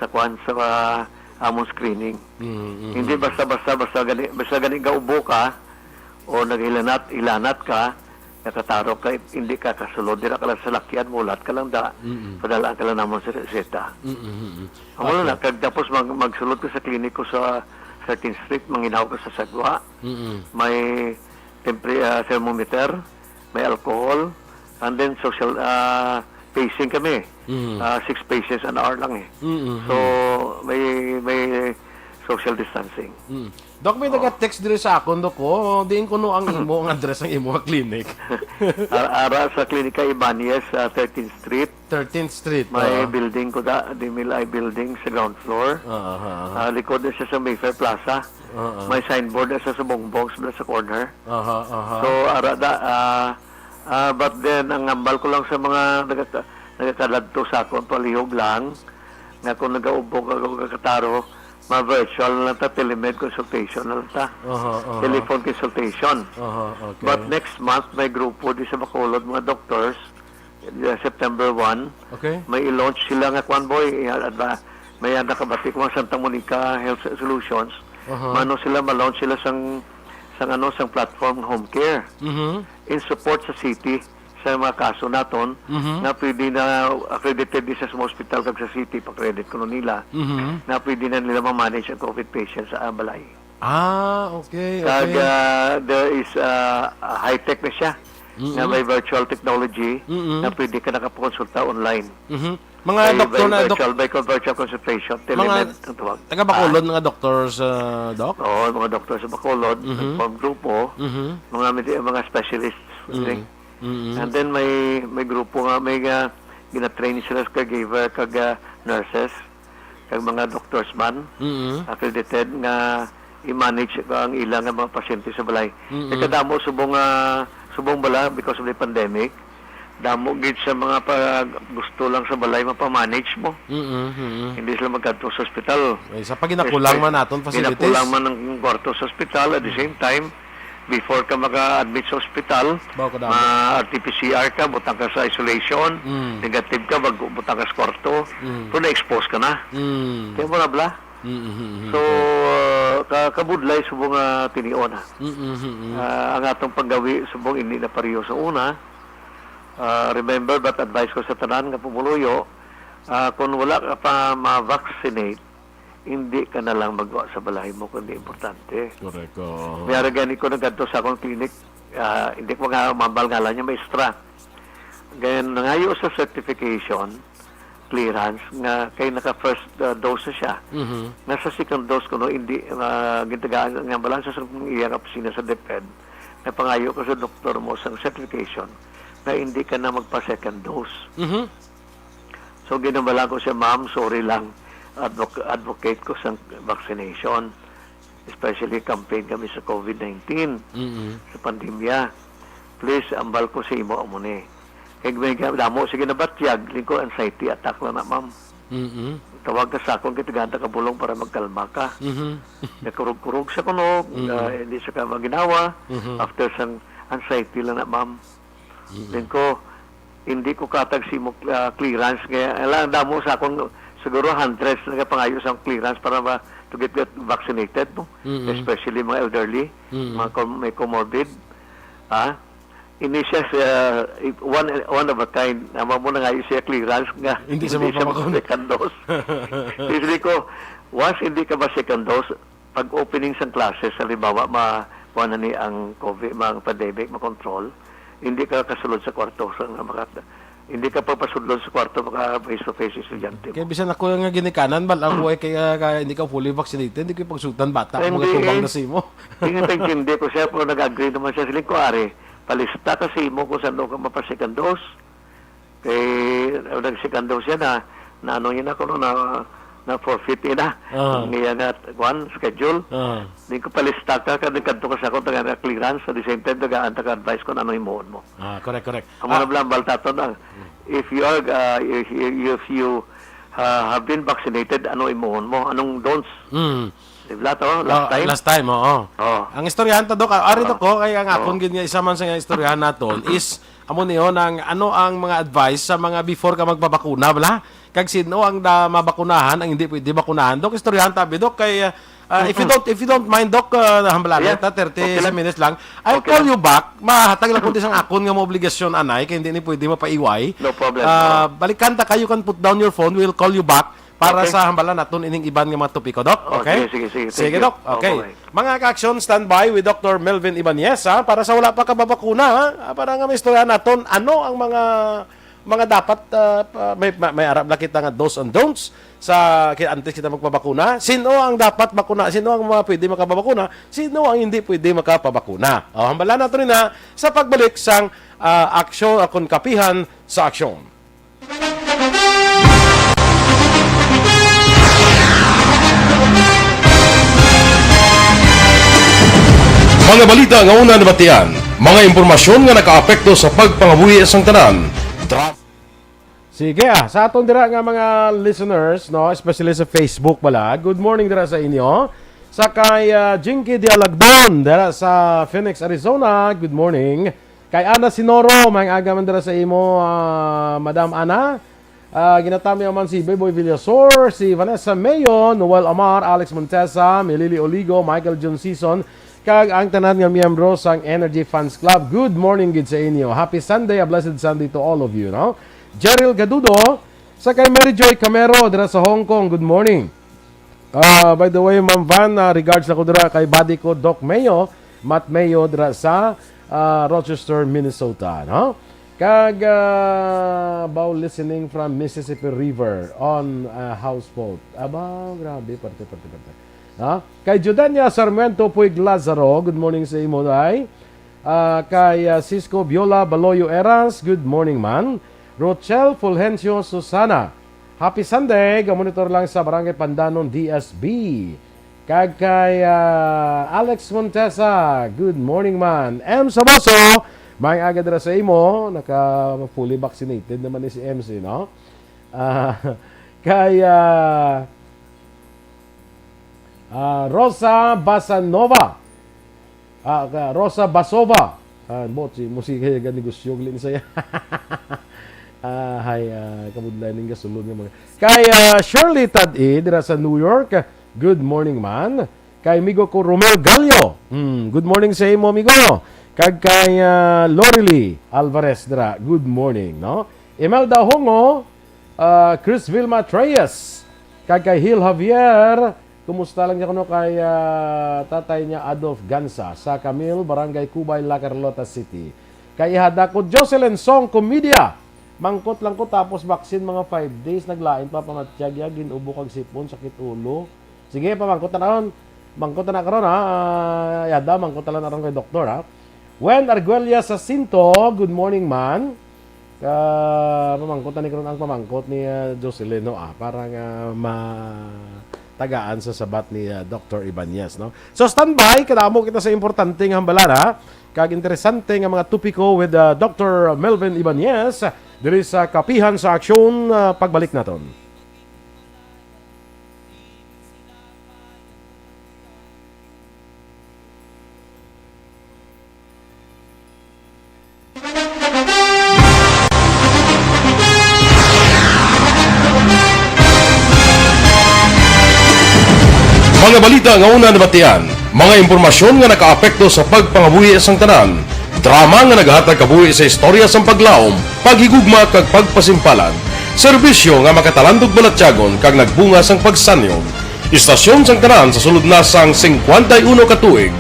sa kwan, sa, ah, among screening. Mm, mm, Hindi mm. basta-basta, basta gani, basta gani gaubo ka, o naghilanat, hilanat ka, nakatarok ka, hindi ka kasulod, dira ka lang sa lakyan, mulat ka lang da, Mm-mm. padala ka lang namon sa reseta. Mm-mm, mm-mm. Amo Okay. na, kag tapos mag-, magsulod ka sa kliniko sa thirteenth Street, manginaw ka sa sagwa, Mm-mm. may tempre-, ah, thermometer, may alcohol, and then social, ah, pacing kami. Mm. Ah, six paces an hour lang eh. Mm-mm. So, may, may social distancing. Mm. Doc, may Oo. naga-text diri sa akon, Doc, oh. Diin kuno ang imo, ang address ang imo nga clinic? Ar-, ara sa Klinika Ibanez, sa thirteenth Street. Thirteenth Street, May oo. building ko da, the Mill Eye Building sa ground floor. Oo, oo, oo. Ah, likod na siya sa Mayfair Plaza. Oo. May signboard na siya sa Bongbong, sa, sa corner. Aha, aha. So, ara da, ah, ah, but then, ang hambal ko lang sa mga nagaka-, nagakaladto sa akon, palihog lang, nga kung nagaubog ako, nagakataro, ma-virtual na lang ta, telemed consultation na lang ta. Aha, aha. Telephone consultation. Aha, okay. But next month, may grupo di sa Bacolod, mga doctors, uh, September one, Okay. may i-launch sila nga kwan, boy, i-, adva-, may, ah, nakabati ko nga Santa Monica Health Solutions. Aha. Mano sila, ma-launch sila sang, sang ano, sang platform nga home care Mhm. in support sa city, sa mga kaso naton, Mhm. nga pwede na accredited di sa mga hospital kag sa city, pa-credit kuno nila, Mhm. nga pwede na nila ma-manage ang COVID patients sa balay. Ah, okay, Kag, okay. ah, there is, ah, high-tech na siya, Mm-mm. nga may virtual technology Mm-mm. na pwede ka nakapakonsulta online. Mhm. Mga May, doktor may na, dok-, virtual, may virtual consultation, mga telemed ang tawag. taga Bacolod, Ah. mga doctors, ah, doc? Oo, mga doktor sa Bacolod, Mhm. nag-form grupo, Mhm. mga medi-, mga specialists, Mm. okay? Mm-mm. And then may, may grupo nga, may, ah, gina-train sila sa caregiver, kag, ah, nurses, kag mga doctors man, Mm-mm. accredited nga i-manage ang ila nga mga pasyente sa balay. Mm-mm. Kay kadamo subong, ah, subong bala because of the pandemic, damo gid sa mga pa-, gusto lang sa balay mapamanage mo. Mm-mm, mm-mm. Hindi sila magkadto sa ospital. Ay, sa paginakulang Espe-, man naton facilities. ginakulang man ang kwarto sa ospital, at the Mm. same time, before ka maka-admit sa ospital, Bawo ka damo. ma-R T P C R ka, butang ka sa isolation, Mm. negative ka, bag-, butang ka sa kwarto. Mm. Pero na-expose ka na. Mm. Kaya mo na bala? Mm, mm, mm, So, mm. uh, ka-, kabudlay subong nga tinion, ha? Mm, mm, mm. Ah, ang atong paggawi subong hindi na pareho sa una. Ah, remember, but advice ko sa tanan nga pumuluyo, ah, kung wala ka pa ma-vaccinate, hindi ka na lang magwa sa balay mo, kundi importante. Correct, oo. May ara gani ko nagkadto sa akong clinic, ah, hindi ko nga mambal ngalan niya, maestra. Then, nangayo sa certification, clearance, nga kay naka-first, ah, dose na siya. Mhm. Nga sa second dose kuno, hindi, ah, gintagaan nga ambalansya sa iya nga opisina sa DepEd, napangayo ko sa doktor mo sang certification nga hindi ka na magpa-second dose. Mhm. So, ginambala ko siya, "Ma'am, sorry lang. Advoc-, advocate ko sang vaccination, especially campaign kami sa COVID nineteen, Mm-mm. sa pandemya. Please, ambal ko sa imo amo ni. Kay may ga-, damo, sige na batyag, lingkod anxiety attack lang na, ma'am." Mm-mm. Tawag ka sa akon, kay tagaan ta ka bulong para magkalma ka. Mhm. Nakurog-kurog siya kuno, Mm. ah, hindi siya ka maginawa. Mhm. After sang anxiety lang na, ma'am. Mm. Then ko, hindi ko katag sa imo, ah, clearance. Kaya, alam, damo sa akon, siguro hundreds na pangayo sa clearance para ma-, to get, get vaccinated, no? Mm-mm. Especially mga elderly, Mm. mga com-, may comorbid. Ha? Ini siya sa, one, one of a kind. Amo mo na nga siya clearance nga Hindi siya hindi siya mapabakuna. Second dose. Usually ko, once hindi ka ba second dose, pag opening sang classes, halimbawa, ma-, kuha na ni ang COVID, ang pandemic, ma-control, hindi ka kasulod sa kwarto sa nga maka-, hindi ka pagpasudlon sa kwarto maka face to face estudyante Kaya mo. Bisan ako nga ginikanan, bal, ako ay kaya, kaya hindi ka fully vaccinated, hindi ko pagsutan bata, Hindi, kung eh. Tubang na simo. Hindi, intindi ko siya, pero nag-agree naman siya. Siling ko, "Ari, palista ka sa imo kung saan ka mapa-second dose." Kay, uh, nag-second dose siya na, na ano yun ako, no, na, na forfeit yun na. Ah. Ang iya nga, kwan, schedule. Ah. Di ko palista ka, kag nagkadto ka sa akong taga nga clearance, at the same time, tagaan ta ka advice kung ano himuon mo. Ah, correct, correct. Amo Ah. na lang, baltaton lang. If you are, uh, if, if you, uh, have been vaccinated, ano himuon mo? Anong don'ts? Mm. Di ba to? Last Ah, time? Last time, oo. Oo. Ang istoryahan ta, Dok, ah, ari, Oo. Dok, ko, kay ang Oo. akon gid nga isa man sa nga istoryahan naton is, amo niyo, nang, ano ang mga advice sa mga before ka magpabakuna, bala? Kag sino ang da-, mabakunahan, ang hindi pwede bakunahan? Dok, istoryahan ta, bi, Dok, kay, ah, ah, if you Mm-mm. don't, if you don't mind, Dok, ah, hambalan Yeah. ta, thirty Okay lang. minutes lang. I'll Okay call lang. you back. Mahatag lang ko di sang akon nga mga obligasyon, anay, kay hindi ni pwede mapaiway. No problem, Ah, no. Balikan ta kayo, can put down your phone. We'll call you back para Okay. sa hambalan naton ining iban nga mga topiko, Doc. Oh, Okay? sige, sige, sige. Thank Sige, you. Doc. Oh, Okay. bye-bye. Mga ka-action, standby with Doctor Melvin Ibanez, ha? Para sa wala pa kababakuna, ha? Ah, para nga maistorya naton, ano ang mga, mga dapat, ah, pa-, may, may, may arab na kita nga do's and don'ts sa ki-, antes kita magpabakuna. Sino ang dapat bakuna? Sino ang mga pwede makababakuna? Sino ang hindi pwede makapabakuna? O, hambalan naton rin, ha, sa pagbalik sang, ah, aksyon, akon kapihan sa aksyon. Mga balita nga una nabatian, mga impormasyon nga nakaapekto sa pagpangabuhi sang tanan. Dra- Sige, ah, sa aton dira nga mga listeners, no, especially sa Facebook pala, good morning dira sa inyo. Sa kay, ah, Jinky Dialagdon dira sa Phoenix, Arizona, good morning. Kay Ana Sinoro, may aga man dira sa imo, ah, Madam Ana. Ah, ginatamyaw man si Beboy Villasor, si Vanessa Mayo, Noel Amar, Alex Montesa, Milili Oligo, Michael John Season, kag ang tanan nga miyembro sang Energy Fans Club. Good morning gid sa inyo. Happy Sunday, a blessed Sunday to all of you, no? Jeril Gadudo, sa kay Mary Joy Camero, dira sa Hong Kong. Good morning. Ah, by the way, Ma'am Van, ah, regards ako dira kay buddy ko, Doc Mayo, Matt Mayo, dira sa, ah, Rochester, Minnesota, no? Kag, ah, about listening from Mississippi River on, ah, houseboat. Abaw, grabe, parte, parte, parte. Ha? Kay Judenia Sarmiento Puig Lazaro, good morning sa imo, day. Ah, kay, ah, Cisco Biola Baloyo Eras, good morning, man. Rochelle Fulgencio Susana, happy Sunday, gamonitor lang sa Barangay Pandanon, D S B. Kag kay, ah, Alex Montesa, good morning, man. M Saboso, may aga dira sa imo, naka fully vaccinated naman ni si M C, no? Ah, kay, ah, ah, Rosa Basanova. Ah, ka-, Rosa Basova. Ah, bot si musika yung negosyo, gali ni saya. Ah, hay, ah, kabudlay ning gasulod nga mga. Kay, ah, Shirley Tad-i, dira sa New York. Good morning, man. Kay amigo ko, Romel Gallo. Hmm, good morning sa imo, amigo. Kag kay, ah, Lorely Alvarez, dira. Good morning, no? Imelda Hongo, ah, Chris Vilma Treyes. Kag kay Hil Javier, kumusta lang niya kuno kay, ah, tatay niya Adolf Gansa sa Camille, Barangay Cubay, La Carlota City. Kay ihada ko Jocelyn Song Comedia. Mangkot lang ko tapos vaccine mga five days, naglain pa pamatyag ya, gin-ubo kag sipon, sakit ulo. Sige, pamangkot na karon. Mangkot na karon, ha. Ah, ihada, mangkot na lang aron kay doktor, ha. Wen Arguella Jacinto, good morning, man. Ah, pamangkot na ni karon ang pamangkot ni, ah, Jocelyn, no, ah, para nga ma-, tagaan sa sabat ni, ah, Doctor Ibanez, no? So, standby, kadamo kita sa importante nga hambalan, ha? Kag interesante nga mga topiko with, ah, Doctor Melvin Ibanez diri sa Kapihan sa Aksyon, ah, pagbalik naton. Mga balita nga una nabatian, mga impormasyon nga nakaapekto sa pagpangabuhi sang tanan, drama nga nagahatag kabuhi sa istorya sang paglaom, paghigugma kag pagpasimpalan, serbisyo nga makatalandog balatyagon kag nagbunga sang pagsanyog. Istasyon sang tanan sa sulod na sang singkwenta y uno ka tuig,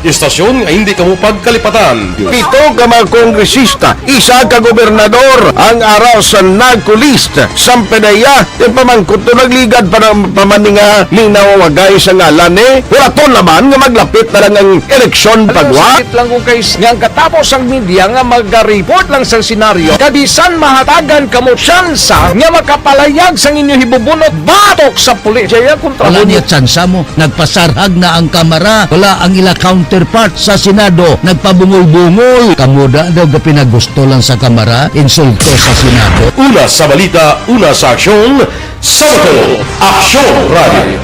istasyon nga hindi kamo pagkalipatan. Pito ka mga kongresista, isa ka gobernador ang ara sa NAGCO list. Sampanaya, ipamangkot to nagligad pa ng pamaninga ni nawawagay sa ngalan ni Huraton naman nga maglapit na lang ang eleksyon pagwa. Sakit lang kung kay s-, nga ang katapos ang media nga mag-report lang sa senaryo, kabisan mahatagan kamo tsansa nga makapalayag sang inyo hibubunot batok sa pulis. Jaya kontra Wala niya tsansa mo. Nagpasarhag na ang Kamara. Wala ang ila counterpart sa Senado. Nagpabungol-bungol. Kamo da daw gapinagusto lang sa Kamara. Insulto sa Senado. Una sa balita, una sa aksyon, sa Bacolod, Aksyon Radio.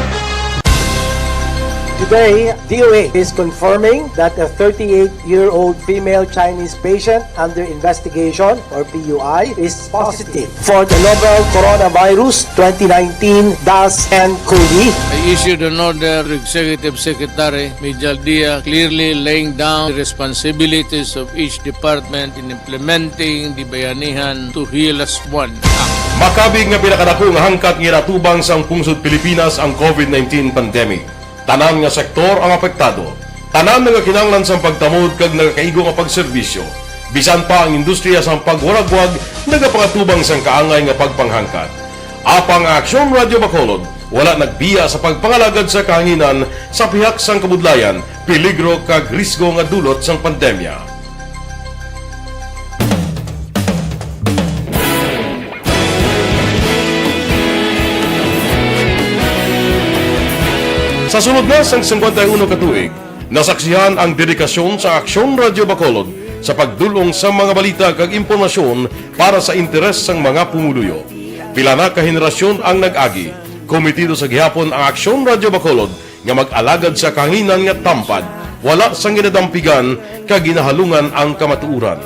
Today, D O A is confirming that a thirty-eight-year-old female Chinese patient under investigation, or P U I, is positive for the novel coronavirus twenty nineteen dash N cov. I issued an order to Executive Secretary Mijal Dia, clearly laying down the responsibilities of each department in implementing the Bayanihan to Heal As One Act. Makabig nga pinakadako nga hangkat nga ginatubang sang pungsod Pilipinas ang covid nineteen pandemic. Tanan nga sektor ang apektado. Tanan nagakinahanglan sang pagtamod kag nagakaigo nga pagserbisyo. Bisan pa ang industriya sang pagwaragwag nagapangatubang sang kaangay nga pagpanghangkat. Apang ang Aksyon Radyo Bacolod wala nagbiya sa pagpangalagad sa kahanginan sa pihak sang kabudlayan, peligro kag risgo nga dulot sang pandemya. Sa sulod na sang singkwenta y uno ka tuig, nasaksihan ang dedikasyon sa Aksyon Radyo Bacolod sa pagdul-ong sa mga balita kag impormasyon para sa interes sang mga pumuluyo. Pila na ka henerasyon ang nag-agi. Komitido sa gihapon ang Aksyon Radyo Bacolod nga mag-alagad sa kahanginan nga tampad, wala sang ginadampigan kag ginahalungan ang kamatuoran.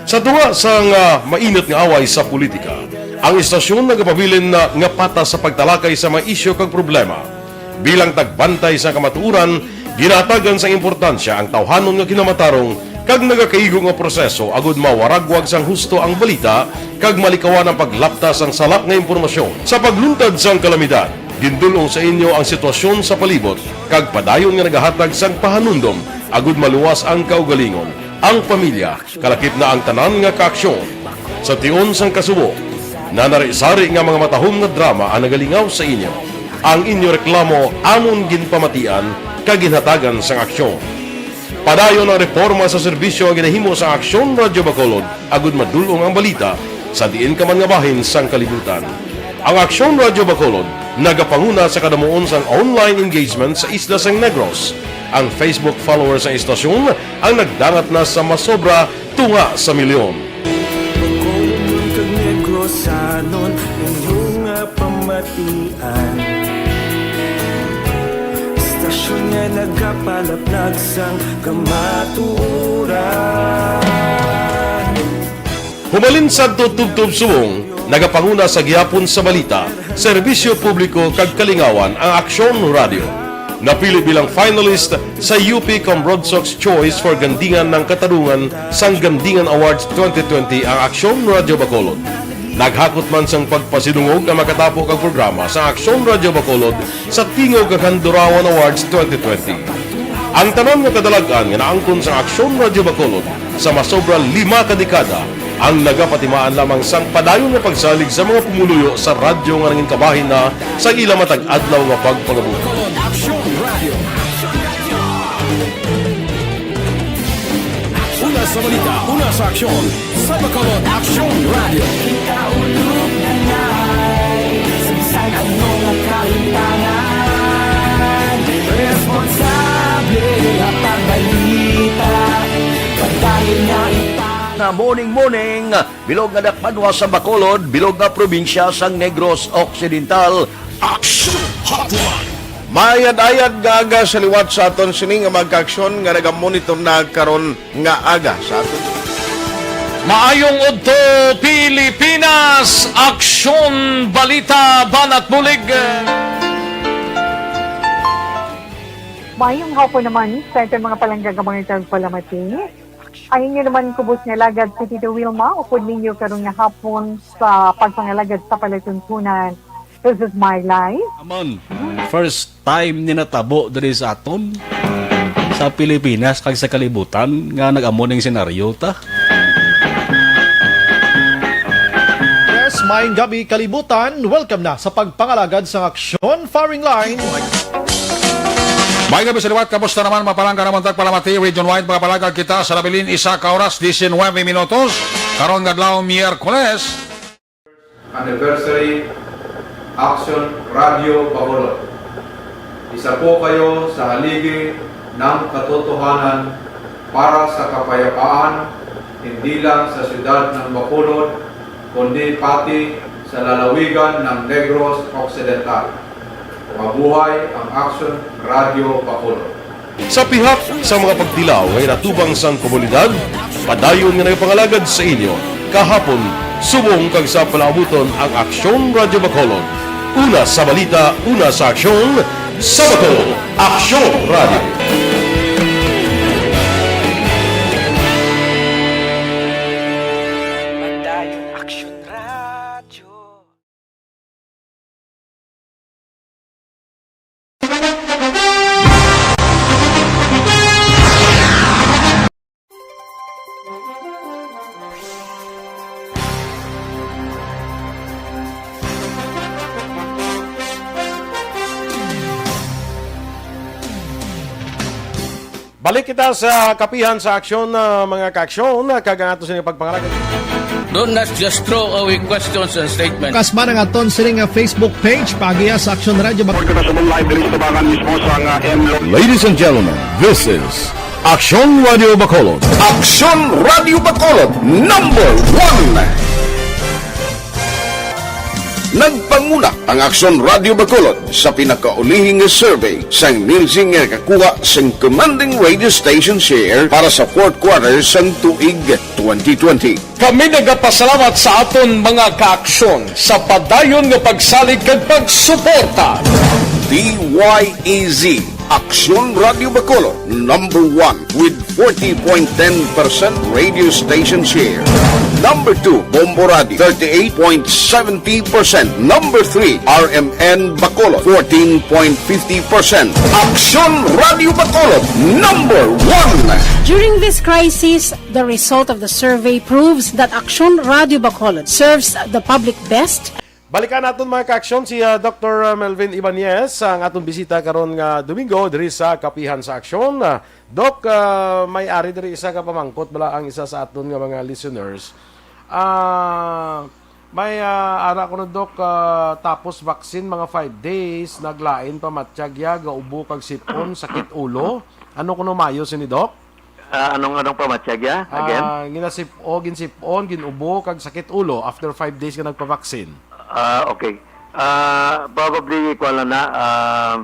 Sa tunga sang, ah, mainit nga away sa politika, ang istasyon nagapabilin na nga patas sa pagtalakay sa mga isyu kag problema. Bilang tagbantay sa kamatuoran, ginahatagan sang importansya ang tawhanon nga kinamatarong kag nagakaigo nga proseso agud mawaragwag sang husto ang balita kag malikawan ang paglapta sang sala nga impormasyon. Sa pagluntad sang kalamidad, gindul-ong sa inyo ang sitwasyon sa palibot kag padayon nga nagahatag sang pahanumdom agud maluwas ang kaugalingon, ang pamilya, kalakip na ang tanan nga kaaksyon. Sa tion sang kasubo, nanari-sari nga mga matahom nga drama ang nagalingaw sa inyo. Ang inyo reklamo amon ginpamatian kag ginhatagan sang aksyon. Padayon ang reporma sa serbisyo nga ginahimo sa Aksyon Radyo Bacolod agud madul-ong ang balita sa diin ka man nga bahin sang kalibutan. Ang Aksyon Radyo Bacolod nagapanguna sa kadamuon sang online engagement sa isla sang Negros. Ang Facebook followers sang istasyon ang nagdangat na sa masobra tunga sa milyon. Bacolodnon kag Negrosanon, inyo nga pamatian. Istasyon nga nagapalaplag sang kamatuoran. Humalin sadto tubtob subong, nagapanguna sa gihapon sa balita, serbisyo publiko kag kalingawan ang Aksyon Radyo. Napili bilang finalist sa U P Comrodsocs Choice for Gandingan ng Katarungan sang Gandingan Awards twenty twenty ang Aksyon Radyo Bacolod. Naghakot man sang pagpasidungog ang makatapo kag programa sa Aksyon Radyo Bacolod sa Tingog kag Handurawan Awards twenty twenty. Ang tanan nga kadalag-an nga naangkon sa Aksyon Radyo Bacolod sa masobra lima ka dekada ang nagapatimaan lamang sang padayon nga pagsalig sa mga pumuluyo sa radyo nga nangin kabahin na sa ila matag adlaw nga pagpangabuhi. Bacolod Aksyon Radio. Una sa balita, una sa aksyon, sa Bacolod Aksyon Radio. Ikaulog na ngay, sa bisan ano nga kalimtangan, responsable nga pagbalita, padayon nga ita- Na morning, morning, bilog nga dakbanwa sa Bacolod, bilog nga probinsya sang Negros Occidental. Action Hotline. Maayad-ayad nga aga sa liwat sa aton sini nga mga kaaksyon nga nagamonitor na karon nga aga sa aton. Maayong udto, Pilipinas! Aksyon, balita, banat bulig. Mayong hapon naman sa aton mga palangga nga mga tagpalamati. Ang inyo naman kubos nga alagad si Tito Wilma, upod ninyo karon nga hapon sa pagpangalagad sa palatuntunan. This is my life. Aman, first time ni natabo diri sa aton, sa Pilipinas kag sa kalibutan nga nag-amo ning senaryo ta. Yes, maayong gabi, kalibutan. Welcome na sa pagpangalagad sang Aksyon Firing Line. Maayong gabi sa liwat. Kamusta naman, mga palangga nga mga tagpalamati? Region-wide, mga palangga, kita sa nabilin isa ka oras, diecinuebe minutos. Karon nga adlaw, Miyerkules. Anniversary, Aksyon Radio Bacolod. Isa po kayo sa haligi ng katotohanan para sa kapayapaan, hindi lang sa siyudad ng Bacolod, kundi pati sa lalawigan ng Negros Occidental. Mabuhay ang Aksyon Radio Bacolod. Sa pihak sa mga pagtilaw nga ginatubang sang komunidad, padayon nga nagapangalagad sa inyo kahapon, subong kag sa palaabuton ang Aksyon Radio Bacolod. Una sa balita, una sa aksyon, sa Bacolod, Aksyon Radio. Padayon Aksyon Radio. Balik kita sa kapihan sa aksyon, ah, mga kaaksyon, ah, kag ang ato sini pagpangalagad. Do not just throw away questions and statements. Kasman ang aton sini nga Facebook page, paagiha sa Aksyon Radio Bak- Kita sa live diri sa Tabangan mismo sa nga M Lo- Ladies and gentlemen, this is Aksyon Radio Bacolod. Aksyon Radio Bacolod, number one. Nagpanguna ang Aksyon Radio Bacolod sa pinakaulihi nga survey sang Nielsen nga nakakuha sang commanding radio station share para sa fourth quarter sang tuig twenty twenty. Kami nagapasalamat sa aton mga kaaksyon sa padayon nga pagsalig kag pagsuporta. D Y E Z, Aksyon Radio Bacolod, number one with forty point ten percent radio station share. Number two, Bombo Radio, thirty-eight point seventy percent. Number three, R M N Bacolod, fourteen point fifty percent. Aksyon Radio Bacolod, number one. During this crisis, the result of the survey proves that Aksyon Radio Bacolod serves the public best. Balikan naton, mga kaaksyon, si, ah, Doktor Melvin Ibanez, ang aton bisita karon nga Domingo diri sa Kapihan sa Aksyon. Ah, Doc, ah, may ari diri isa ka pamangkot bala ang isa sa aton nga mga listeners. Ah, may, ah, ara ko no, Doc, ah, tapos vaccine mga five days, naglain pa, matyag ya, gaubo kag sipon, sakit ulo. Ano kuno mayo sini, Doc? Ah, anong, anong pamatyag ya? Again? Ah, ginasip-, o, ginsip-on, gin-ubo, kag sakit ulo after five days nga nagpa-vaccine. Ah, okay. Ah, probably, kuwan lang na, ah,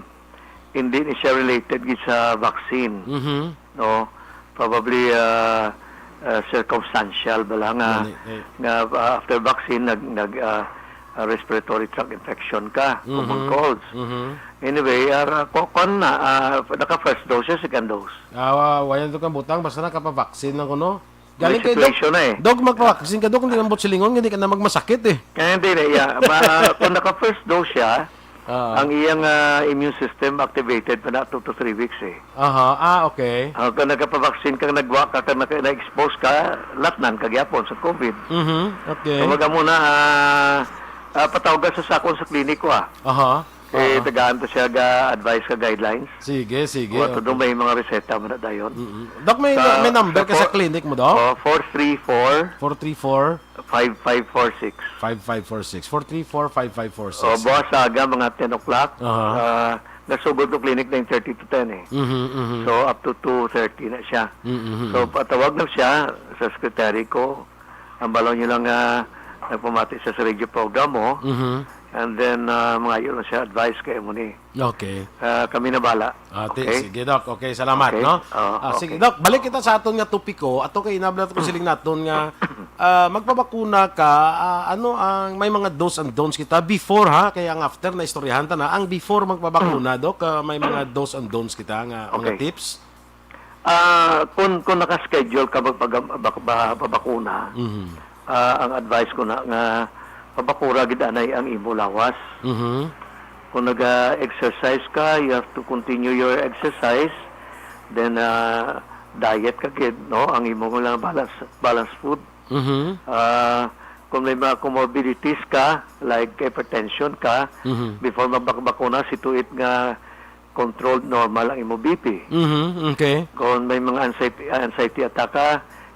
hindi ni siya related gid sa vaccine, Mhm. no? Probably, ah, ah, circumstantial bala nga, Gani, eh. nga, ah, after vaccine, nag, nag, ah, ah, respiratory tract infection ka, common Mhm. colds. Mhm. Anyway, ah, ku-, kuwan na, ah, naka first dose siya, second dose. Ah, wa-, wa yan to kang butang, basta nakapabaksin lang kuno. Galing kay Doc, situation na eh. Doc, magpabaksin ka, Doc, hindi man buot silingon, hindi ka na magmasakit eh. Kaya hindi na, yeah. Ma-, kung naka first dose siya, Ah. ang iyang, ah, immune system activated pa na two to three weeks eh. Aha, ah, okay. Ah, kung nagkapabaksin ka, nagwa ka, kag naka-, na-expose ka, latnan ka gyapon sa COVID. Mhm, okay. Kumbaga muna, ah, ah, patawag ka sa sakon sa kliniko, ah. Aha. Eh, Ah. tagaan to siya ga advice ka guidelines. Sige, sige, Wa to okay. daw may mga reseta man na dayon. Mm-mm. Doc, may, Sa, may number sa ka sa four, clinic mo, Doc? Oh, four three four, Four three four? five five four six. Five five four six. Four three four, five five four six. Oh, buwas sa aga, mga ten o'clock. Aha. Ah, nasugod to clinic nine thirty to ten eh. Mhm, mhm. So, up to two thirty na siya. Mm, mhm. So, patawag na siya sa secretary ko. Ang balaw niyo lang nga nagpamati siya sa radio program mo. Mhm. And then, ah, mangayo lang siya advice kay mo ni. Okay. Ah, kami na bala. Ah, ti-, Okay? sige, Doc. Okay, salamat, Okay. no? Ah, Ah, sige, okay. Doc, balik kita sa aton nga topiko. Ato kay inablat ko siling naton nga Ah, magpabakuna ka, ah, ano ang, may mga do's and don'ts kita before, ha, kaya ang after na istoryahan ta na. Ang before magpabakuna, Doc, ah, may mga do's and don'ts kita nga mga Okay. tips. Ah, kung, kung naka-schedule ka magpag-, bak-, ba-, babakuna, Mhm. ah, ang advice ko na nga pabakura gid anay ang imo lawas. Mhm. Kung naga-exercise ka, you have to continue your exercise. Then, ah, diet ka gid, no? Ang imo lang balance, balance food. Mhm. Ah, kung may mga comorbidities ka, like hypertension ka, Mhm. before magbakbakuna, si tuit nga controlled normal ang imo B P. Mhm, okay. Kung may mga anxiety, anxiety attack ka,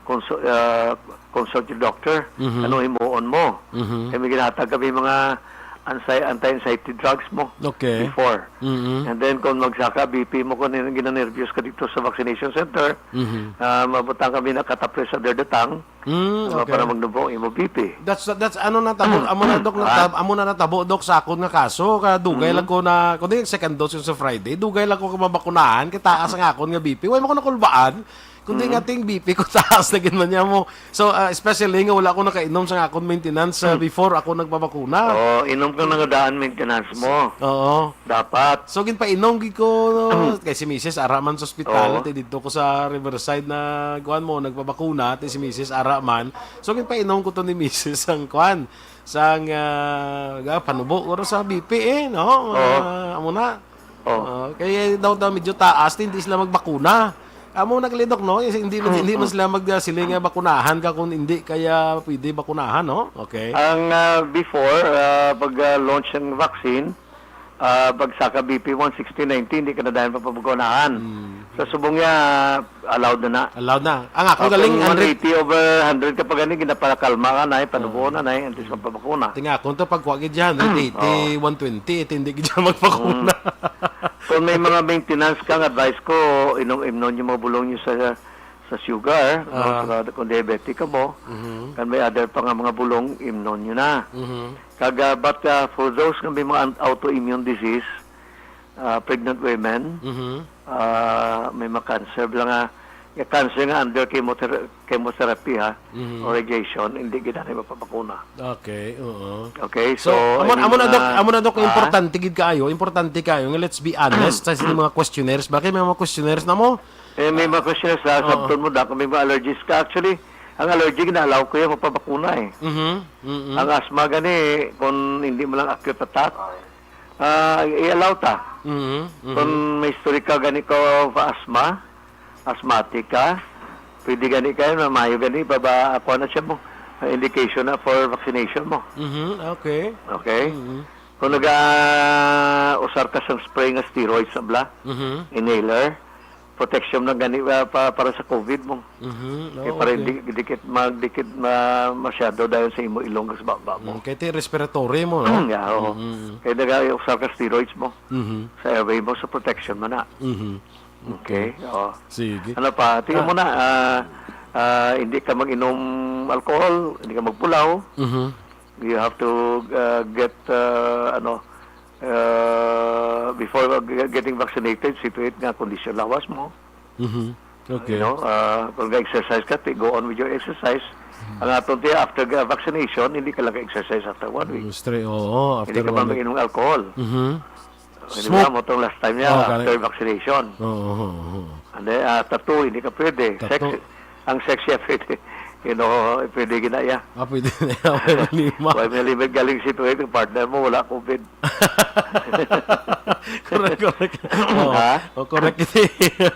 consu-, ah, consult your doctor. Mhm. Ano himuon mo? Mhm. Kami ginatag kami mga anxi-, anti-anxiety drugs mo Okay. before. Mhm. And then kung magsaka B P mo, kung ginanervyos ka dito sa vaccination center, Mhm. ah, mabutang kami na katapres under the tongue. Mm, Ano, okay. para magnubo ang imo B P. That's, that's ano na tabo, amo na, Doc, na Ah? tab-, amo na natabo, Doc, sa akon nga kaso, ka dugay Mm. lang ko na, kundi yung second dose yung sa Friday, dugay lang ko ka mabakunahan, kay taas ang akon nga B P. Way mo ko nakulbaan, kundi Mm. nga ting B P ko taas na gid man niya mo. So, ah, especially nga wala ko nakainom sa akon maintenance, ah, Mm. before ako nagpabakuna. Oh, inom ka nga daan maintenance mo. Oo. Dapat. So, ginpainom gid ko, no? Kay si misis ara man sa ospital, Oo. Te, didto ko sa Riverside na, kuan mo, nagpabakuna, te, si misis ara man. So, ginpainom ko to ni misis ang, kuan, sang, ah, ga-, panubo ko sa B P, eh, no? Oo. Ah, amo na. Oo. Ah, kay daw, daw medyo taas, te, hindi sila magbakuna. Amo na, Kalidok, no? Hindi, hindi man Mm-mm. sila mag, ah, sila nga bakunahan ka kung hindi kaya pwede bakunahan, no? Okay. Ang, ah, before, ah, pag, ah, launch ng vaccine, ah, pag saka B P one sixty ninety, hindi ka na dayon papabakunahan. Mm. Sa subong niya, allowed na na. Allowed na. Ang ako Ah, galing, kung hundred one eighty over hundred ka pa gani, ginapakalma ka na, eh, panubo Oo. na na, eh, antes ka pabakuna. Tinga, kung to pagkuha gid dyan, one eighty, Oo. one twenty, eh, hindi gid dyan magpakuna. Mm. Kung may mga maintenance kang advice ko, inom, imnon yung mga bulong nyo sa, sa sugar, no? Ah. Sa, kung diabetic ka mo, Mhm. kan may other pa nga mga bulong, imnon nyo na. Mhm. Kag, ah, but, ah, for those nga may mga an-, autoimmune disease, ah, pregnant women, Mhm. ah, may mga cancer, bala nga, yung cancer nga under chemother-, chemotherapy, ha, Mhm. or radiation, hindi gid na mapabakuna. Okay, oo. Okay, So, so, amo, I mean, amo na, Doc, ah, amo na, Doc, ah? importante gid kaayo, importante kaayo nga, let's be honest, sa sini mga questionnaires, bakit may mga questionnaires na mo? Eh, may mga questionnaires sa Oo. sabton mo, Doc, may mga allergies ka. Actually, ang allergy, gina-allow ko yung mapabakuna, eh. Mhm, mhm. Ang asthma gani, kung hindi mo lang acute attack, ah, i-allow ta. Mhm, mhm. Kung may history ka gani ka of asthma, asthmatic ka, pwede gani kayo na mayo gani, baba, ako na siya mo, indication na for vaccination mo. Mhm, okay. Okay? Mhm. Kung naga-usar ka sa spray nga steroids, bla, Mhm. inhaler, protection na gani, ah, pa-, para sa COVID mo. Mhm. Kaya Oh, para okay. hindi dikit, magdikit ma-, masyado dahil sa imo ilong sa baba mo. Mm, kaya ito yung respiratory mo, no? Yeah, oo. Mm. Kaya naga-usar ka steroids mo Mhm. sa airway mo, sa protection mo na. Mhm. Okay, oo. Sige. Ano pa? Tingnan Ah. mo na, ah, ah, hindi ka mag-inom alcohol, hindi ka magpulaw. Mhm. You have to, ah, get, ah, ano, ah, before ge-, getting vaccinated, situate nga kondisyon lawas mo. Mhm. Okay. You know, ah, kung ga-exercise ka, ti-, go on with your exercise. Mhm. Ang aton ti, after ga-, vaccination, hindi ka lang ka-exercise after one week. Mm, straight, oo, Hindi after ka man one week. mag-inom alcohol. Mhm. Hindi Smoke. ba mo itong last time niya, Oh, after correct. vaccination? Oo, oo, oo. And then, ah, tattoo, hindi ka pwede. Tattoo. Sex, ang sex siya pwede. You know, pwede gina iya. Ah, pwede na yan. May lima. Why may limit galing si tuwing yung partner mo, wala COVID. Correct, correct. Oo. Ha? Oh, correct.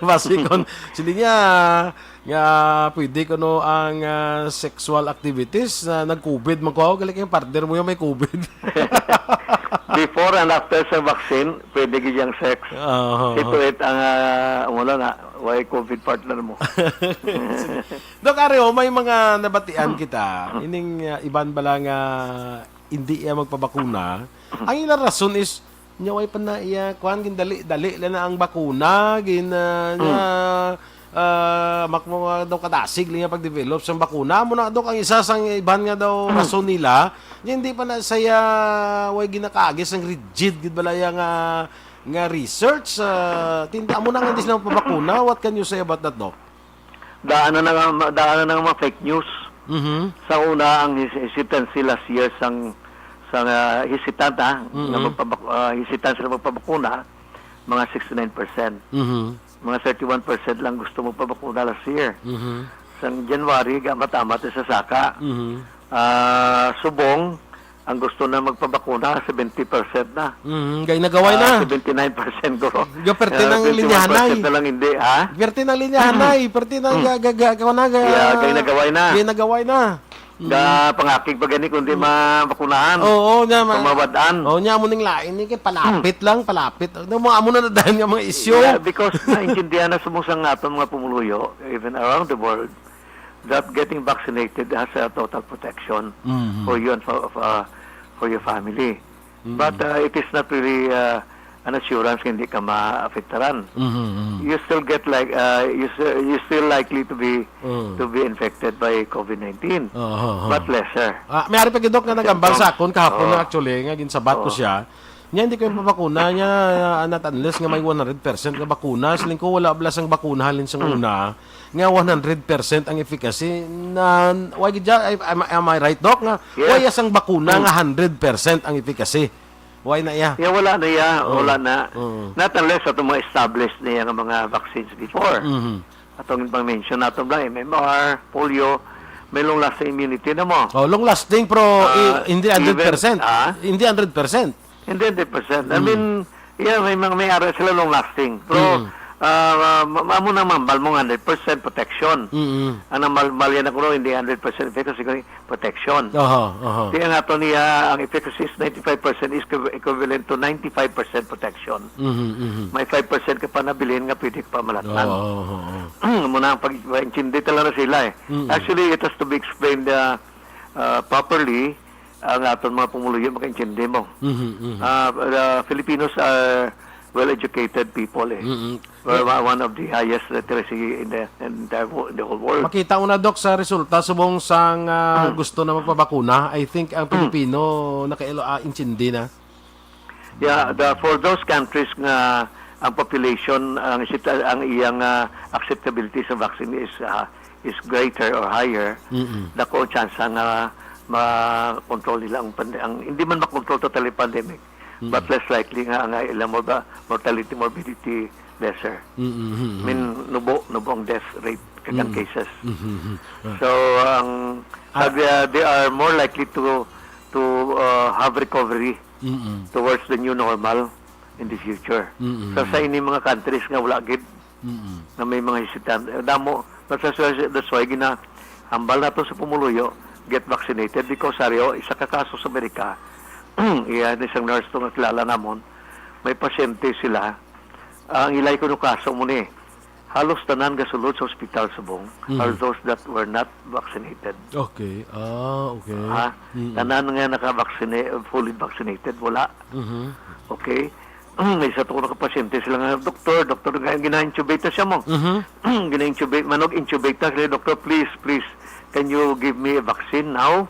Basi kon, sila niya, nga pwede kuno ang, ah, sexual activities na nag-COVID man ko, galing yung partner mo yung may COVID. Before and after sa vaccine, pwede gid yang sex. Oo. Ito it ang, ah, wala na, why COVID partner mo? Doc Areo, may mga nabatian kita. Ining, ah, iban bala nga hindi iya magpabakuna. Ang ilang rason is, nya way pa na iya, kuan, gindali-dali lang na ang bakuna, gin, ah, nya, ah, mak-, mga daw kadasig lang nga pag-develop sang bakuna. Amo na, Doc, ang isa sang iban nga daw rason nila, nya hindi pa na saya, way ginakaagi sang rigid, gid balaya nga, nga research, ah, tinda, amo na nga hindi sila magpabakuna. What can you say about that, Doc? Daan na nga, daan na nga mga fake news. Mhm. Sa una, ang hes-, hesitancy last year sang, sang, ah, hesitant, ah, nga Mm. magpabak-, ah, hesitant sila magpabakuna, mga sixty-nine percent. Mhm. Mga thirty-one percent lang gusto magpabakuna last year. Mhm. Sang January, gamat-amat sa saka. Mhm. Ah, subong, ang gusto na magpabakuna, seventy percent na. Mhm. Gay nagaway Ah, na. Seventy-nine percent ko. Ga, perte Ah, nang twenty-one percent linyahanay. Na lang hindi, ha? Perte nang linyahanay. Perte nang Mm. ga-, ga-, ga-, kuwan na, ga-, Yeah, gay nagaway na. Gay nagaway na. Mm. Ga pangakig pa gani kung di Mm. mabakunahan. Oo, nya, ma-, Pamawad-an. Oo, nya, amo ning lain ni, kay palapit Mm. lang, palapit. Ano mo, amo na na dahil nga mga isyu. Yeah, because naintindihan na sa mga, sa aton mga pumuluyo, even around the world, that getting vaccinated has a total protection Mhm. for you and for, for, uh, for your family. But, Mm. uh, it is not really, uh, an assurance nga hindi ka maapektaran. Mhm, mhm. You still get like, uh, you s-, you still likely to be, Mm. to be infected by covid nineteen, Aha, aha. but lesser. Ah, may ari pa gid, Doc, nga Lesser nagambal sa symptoms. Akon kahapon Oo. na actually, nga ginsabat ko Oo. siya. Nya, hindi ko yung papakuna niya, uh, not unless nga may one hundred percent nga bakuna. Siling ko, wala bala sang bakuna halin sang Mm. una nga one hundred percent ang efficacy. Na, why gid ya-, am, am I right, Doc, nga Yes. why sang bakuna Mm. nga hundred percent ang efficacy? Why na iya? Ya, wala na iya, Oo. wala na. Oo. Not unless ato mga established na iya nga mga vaccines before. Mhm. Atong pang-mention nato ba, M M R, polio, may long-lasting immunity na mo. Oh, long-lasting, pero Ah, i-, hindi even, hundred percent. ah? Hindi hundred percent. Hindi hundred percent. I Mm. mean, yeah, may mga, may ara sila long-lasting. Pero, Mm. ah, ma-, ma-, amo nang mambal mo nga hundred percent protection. Mm. Ang nambal-, mali na kuno, hindi hundred percent efficacy, kundi protection. Aha, aha. Kaya nga to niya, ang efficacy is ninety-five percent is equi-, equivalent to ninety-five percent protection. Mhm, mhm. May five percent ka pa nabilin nga pwede ka pa malatnan. Oo, oo, oo. Muna ang pag-, intindi talaga sila eh. Mm. Actually, it has to be explained, uh, uh, properly. Ang aton mga pumuluyo, makaintindi mo. Mhm, mhm. Uh, the Filipinos are well-educated people eh. Mm-mm. We're Yeah. one, one of the highest literacy in the, in the wo-, in the whole world. Makita mo na, Doc, sa resulta, subong sang, ah, Mm. gusto na magpabakuna, I think ang Mm. Pilipino nakailo-, ah, intindi na. Yeah, the, for those countries nga ang population, ang sita-, ang iyang, ah, acceptability sa vaccine is, ah, is greater or higher, Mm-mm. dako ang tsansa nga ma-control nila ang pande-, ang, hindi man ma-control totally pandemic, Mm. but less likely nga ang ilang morba-, mortality, morbidity, lesser. Mm, mm, mm. I mean, nubo, nubo ang death rate kag ang Mm. cases. Mm, mm, mm. Ah. So, ang, Ah. pag, uh, they are more likely to, to, uh, have recovery Mm, mm. towards the new normal in the future. Mm, mm, So, sa mm. ini mga countries nga wala gid Mm. nga may mga hesitant. Eh, damo, that's why, that's why ginahambal nato sa pumuluyo, get vaccinated because, sari, oh, isa ka kaso sa Amerika, iya ni isang nurse to nga kilala namon, may pasyente sila, ang ilay kuno kaso mo ni, halos tanan gasulod sa ospital subong Mhm. are those that were not vaccinated. Okay. Ah, okay. Ha? Mm. Tanan nga naka-vaccina-, fully vaccinated, wala. Mhm. Okay? May isa to ko nakapasyente sila nga, "Doktor, doktor, nga gina-intubate na siya mo." Mhm. Gina-intubate, manog intubate na sila, "Doktor, please, please, can you give me a vaccine now?"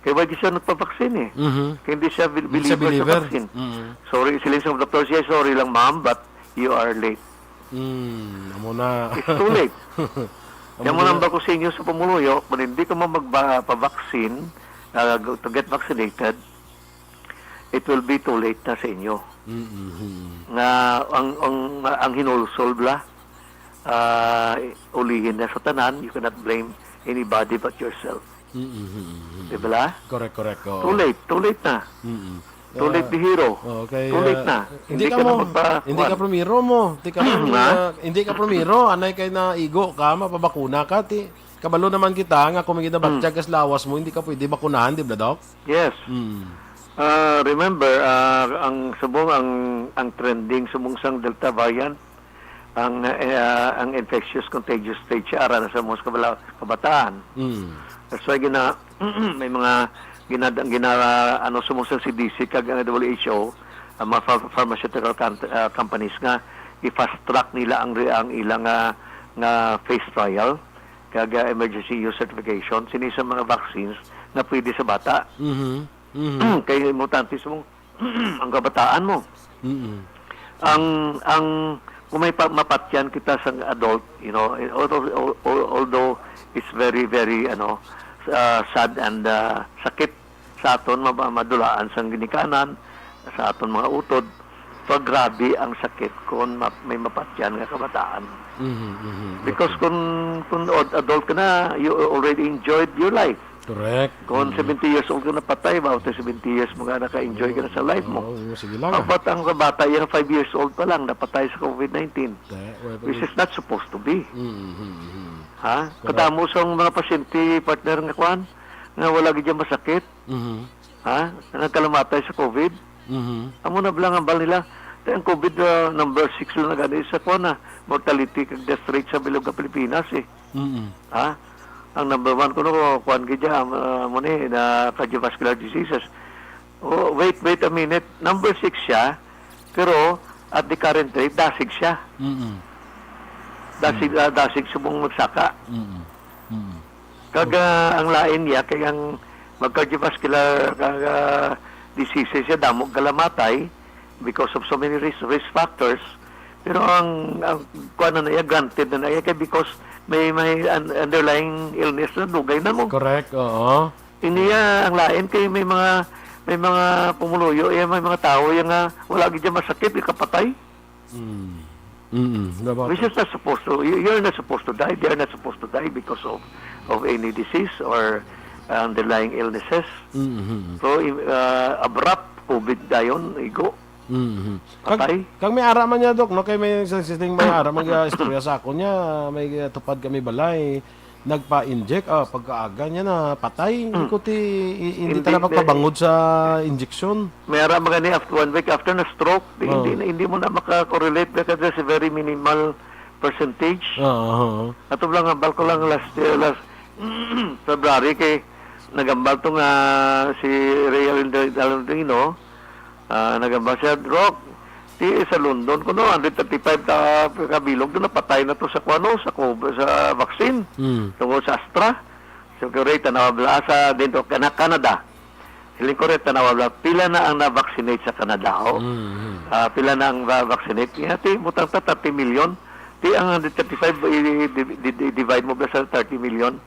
Kay wala siya nagpa-vaccine eh. Mhm. Kay hindi siya bil-, Hindi siya believer sa believer. vaccine. Mhm. Sorry, sila sa doktor siya, "Sorry lang, ma'am, but you are late." Hmm, amo na. It's too late. Amo Kaya mo na. nang bako sa inyo sa pumuluyo, kung hindi ka mo magpa-vaccine, uh, to get vaccinated, it will be too late na sa inyo. Mm-hmm. Nga ang, ang, ang hinulsol bla, ah, ulihin na sa tanan, you cannot blame anybody but yourself. Mm-hmm. Di ba la? Correct, correct. Oo. Too late, too late na. Mm-mm. Too late Ah, di hero. Oo, kay, Too late ah, na. hindi Hindi ka ka na mo, magpa-, hindi ka kuwan. primero mo. Hindi ka primero, Ha? ah, hindi ka primero. Anay kay naigo ka, mapabakuna ka, ti. Kabalo naman kita nga kung may ginabatyag Hmm. ka sa lawas mo, hindi ka pwede bakunahan, di ba, Doc? Yes. Hmm. Ah, remember, ah, ang subong, ang, ang trending subong sang Delta variant, ang, eh, ah, ang infectious contagious stage siya ara na sa mga kabala-, kabataan. Hmm. That's why gina-, may mga gina-, gina-, ano, subong sang C D C kag ang W H O, ang mga pha-, pharmaceutical com-, ah, companies nga i-fast track nila ang re-, ang ilang, ah, nga phase trial kag, ah, emergency use certification sini sa mga vaccines nga pwede sa bata. Mhm. Mhm. Kay importante sa mong ang kabataan mo. Mhm. Ang, ang, kung may pa-, mapatyan kita sa adult, you know, although, although It's very, very, ano, uh, sad and, uh, sakit sa aton ma-, madulaan sang ginikanan, sa aton mga utod. Pag grabe ang sakit kung ma-, may mapatyan nga kabataan. Mhm, mhm. Because Okay. kung, kung ad-, adult ka na, you already enjoyed your life. Correct. Kung Mhm. seventy years old ka na patay, ba, after seventy years mo nga naka-enjoy ka na sa life mo. Oo, sige lang, How ah. about ang bata, yung five years old pa lang, napatay sa covid nineteen? Eh, well, Which is not supposed to be. Mhm, mhm. Ha? Correct. Kadamo sa mga pasyente, partner, nga kwan, nga wala gid masakit. Mhm. Ha? Nagkalamatay sa covid. Mhm. Amo na bala ang hambal nila. Kaya ang covid, ah, number six lang na gani sa kwan na mortality kag death rate sa bilog nga Pilipinas eh. Mhm. Ha? Ang number one kuno, kwan gid siya, ah, mo ni, na cardiovascular diseases. Oh, wait, wait a minute. Number six siya, pero at the current rate, dasig siya. Mhm. Dasig, Mhm. ah, dasig subong magsaka. Mhm. Mhm. Kag, ah, ang lain niya kay ang mag-cardiovascular, kag, ah, diseases siya, damo kalamatay because of so many risk, risk factors. Pero ang, ang kuwan na iya, granted na iya kay because may, may un-, underlying illness na dugay na mo. Correct, oo. Iniya ang lain kay may mga, may mga pumuluyo, iya may mga tawo iya nga wala gid siya masakit, ikapatay. Mm. Mm-mm. Dapat. Which is not supposed to, you, you're not supposed to die, they are not supposed to die because of, of any disease or underlying illnesses. Mm-hmm. So, i-, uh, abrupt covid dayon, igo, Mm-hmm. Kag, patay. Kag may ara man niya, Doc, no? Kay may sa, sa, may ara man nga istorya sa akon niya, may, uh, tupad kami balay, nagpa-inject, ah, pagkaaga niya na patay. Mm. Ikuti, i-, hindi Hindi, ta na di-, pagpabangod sa injection. May ara man gani after one week after na stroke, di-, Oh. hindi, hindi mo na maka-correlate because that's a very minimal percentage. Oo, oo. Ato lang, hambal ko lang last year, last February, kay nagambal to nga si Ray Alondri-, Alondrino, ah, nagambal siya, "Doc, ti sa London kuno, hundred thirty-five ta-, ka bilog to, napatay na to sa kuwano, sa COVID, sa vaccine, Mm. tungod sa Astra." So, kay Ray, tanawa bala sa din to, Cana-, Canada. Siling ko rin, tanawa lang, pila na ang na-vaccinate sa Canada, ho? Mm, mm. Ah, pila na ang va-, vaccinate? Nga, ti, butang ta, thirty million. Ti, ang hundred thirty-five, i-, i-, di-, di-, di-, divide mo ba sa thirty million?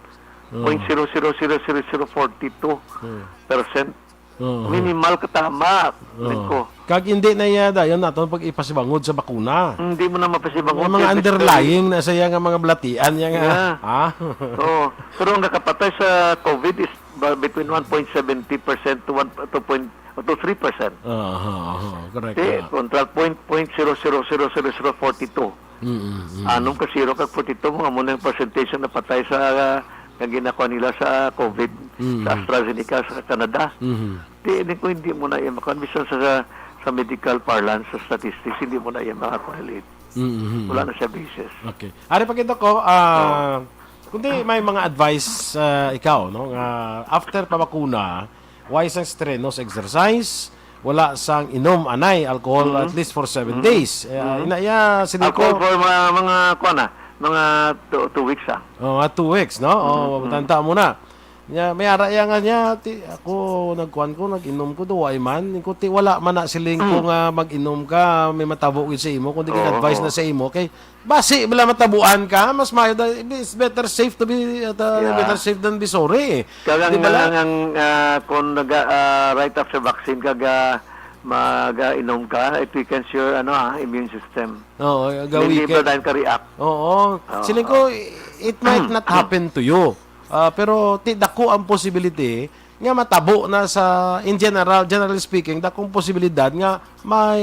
Oo. Point zero zero zero zero zero forty two percent. Oo. Minimal katama, Oo. Rin ko. Kag hindi na iya dayon naton pag ipasibangod sa bakuna. Hindi mo na mapasibangod. May mga underlying na sa iya nga mga balatian niya nga, Yeah. ha? Oo. Pero ang nakapatay sa COVID is ba, between one point seventy percent to one, to point, to three percent. Aha, aha, correct, Di, ah. Kontra point, point zero zero zero zero zero forty two. Mm, mm, mm. Anong ka zero kag forty two mo, amo na yung percentage na napatay sa, ah, nga ginakuha nila sa COVID, Mm. sa AstraZeneca, sa Canada. Mhm. Di, hindi ko, hindi mo na yung makuha. Bisan sa, sa, sa medical parlance, sa statistics, hindi mo na yung makakorrelate. Mm, mm, Wala mm. na siya basis. Okay. Ari pa kita ko, ah, Oo. Kundi may mga advice, ah, ikaw, no, nga after pabakuna, why sang strenuous exercise, wala sang inom anay alcohol Mhm. at least for seven Mhm. days. Eh, Mhm. ina iya, sini Ako ko for mga, mga, kuwan na, mga two, two weeks, ah. Oh, mga two weeks, no? Oh, Mhm, mhm. Tanta mo na. Nya, may ara iya nga niya, ti, ako, nagkuwan ko, nag-inom ko, duway man. Ko, ti, wala man na siling ko Mm. nga mag-inom ka, may matabo gid sa imo, kundi Oo. gin-advise na sa imo. Kay, Basi bala matabuan ka, mas maayo da, it's better safe to be, uh, Yeah. better safe than be sorry. Kag ang, Di ba la? ang, ang, ah, kung naga, ah, right after vaccine kag, ah, mag-inom ka, it weakens your, ano, ah, immune system. Oo, Hindi gawikit. ba dahil ka-react? Oo. Oo. Siling ko, it might not happen to you. Ah, pero ti-, dako ang possibility nga matabo na sa, in general, generally speaking, dakong posibilidad nga may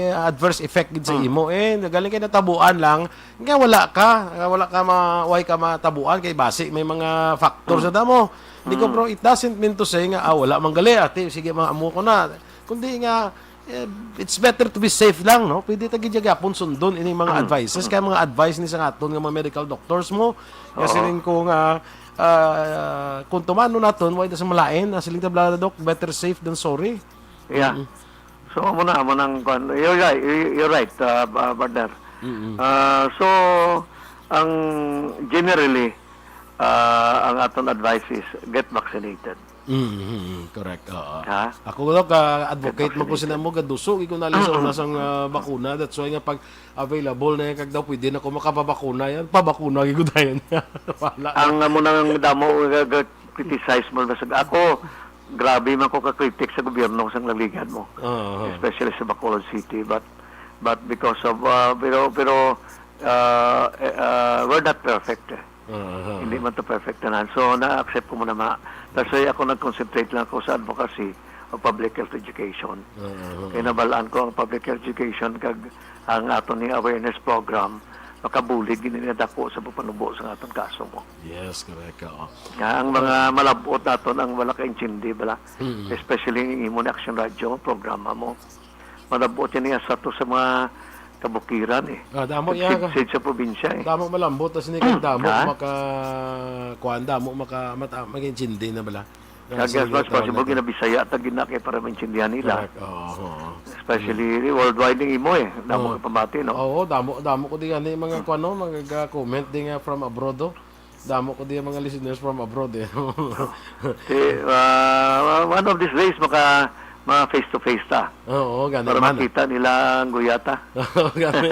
adverse effect gid sa Hmm. imo. Eh, galing kay natabuan lang, nga wala ka, nga wala ka ma-, why ka matabuan kay basi may mga factors Hmm. na damo. Di ko, Hmm. bro, it doesn't mean to say nga, ah, wala man gali, ate, sige, mga amo ko na. Kundi nga, eh, it's better to be safe lang, no? Pwede ta gid gyapon sundon ining mga Hmm. advices, Hmm. kay mga advice ni sa aton nga mga medical doctors mo. Nga Oo. siling ko nga, ah, kung tumano naton, why does malain? Ang siling tabla, Doc, better safe than sorry. Yeah. Mm. So, amo na, amo nang kwan. You're right, you're right, uh, uh, partner. Mm-mm. Uh, so, ang generally, uh, ang aton advice is get vaccinated. Mm, mm, mm, correct. Oo. Ha? Ako, Doc, ah, advocate man ko sina mo, gaduso gyud ko na sa una sang, ah, bakuna. That's why nga pag available na yan, kag daw pwede na ko makapabakuna yan. Pabakuna gyud ko dayon. Wala. Ang amo nang damo nga ga-, criticize mo na sa ako, grabe man ko ka-critic sa gobyerno sang laligan mo. Oo. Especially sa Bacolod City, but, but because of, uh, pero, pero, uh, eh, uh, we're not perfect, eh. Oo. Hindi man to perfect tanan. So, na-accept ko mo na ma-, that's why ako nag-concentrate lang ako sa advocacy o public health education. Oo. Kay nabalaan ko ang public health education kag ang ato ni awareness program, makabulig gid ni dako sa pagpanubo sa aton kaso mo. Yes, correct. Oo. Nga ang mga malabot naton ang wala ka-intindi bala, Mm. especially ang imo ni Action Radio, programa mo. Malabot yan niya sa to sa mga kabukiran, eh. Ah, damo iya ka. Sa probinsya, eh. Damo malambot, tas ni kag damo Ha? maka-, kuwan, damo maka-, mata-, mag-intindi na bala. Kag as much as possible, ginabisaya ta gina kay para maintindihan nila. Correct. Oo, oo. Especially worldwide ning imo, eh. Damo Oo. ka pamati, no? Oo, damo, damo ko di gani mga kuwan, no? Mga comment di nga from abroad, oh. Damo ko di mga listeners from abroad, eh. Si, ah, one of these days, maka, mga face to face ta. Oo, gani Para man. makita nila ang guyata. Oo, gani.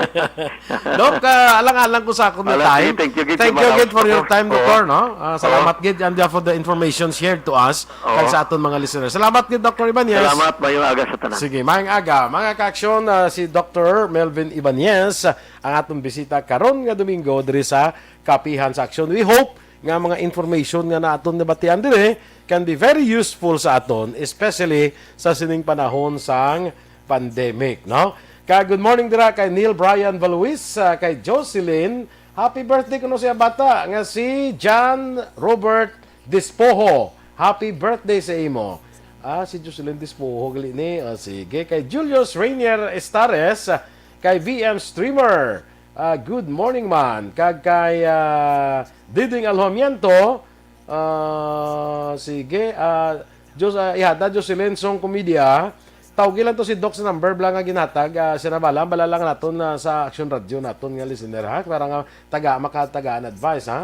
Doc, ah, alang-alang ko sa akong Wala, time. sige, thank you, gid, Thank you, gid, for your time, Oo. Doctor, no? Ah, Oo. salamat, gid, and, uh, for the information shared to us Oo. kag sa aton mga listeners. Salamat, gid, Doctor Ibanez. Salamat, mayong aga sa tanan. Sige, mayong aga. Mga ka-aksyon, ah, si Doctor Melvin Ibanez, ah, ang aton bisita karon nga Domingo diri sa Kapihan sa Aksyon. We hope nga mga information nga naton nabatian diri can be very useful sa aton, especially sa sining panahon sang pandemic, no? Kag good morning dira kay Neil Brian Valuis, ah, kay Jocelyn. Happy birthday kuno siya bata nga si John Robert Dispoho. Happy birthday sa imo. Ah, si Jocelyn Dispoho gali ni. Ah, sige. Kay Julius Rainier Estares, ah, kay V M Streamer. Ah, good morning man. Kag kay, ah, Diding Alhomiento, ah, sige, ah, Diyos, ah, ihada, Jocelyn Song Comedia. Tawgi lang to si Doc sa number bala nga ginhatag, ah, siya na bala, bala lang naton, ah, sa Action Radio naton nga listener, ha? Para nga taga, makatagaan advice, ha?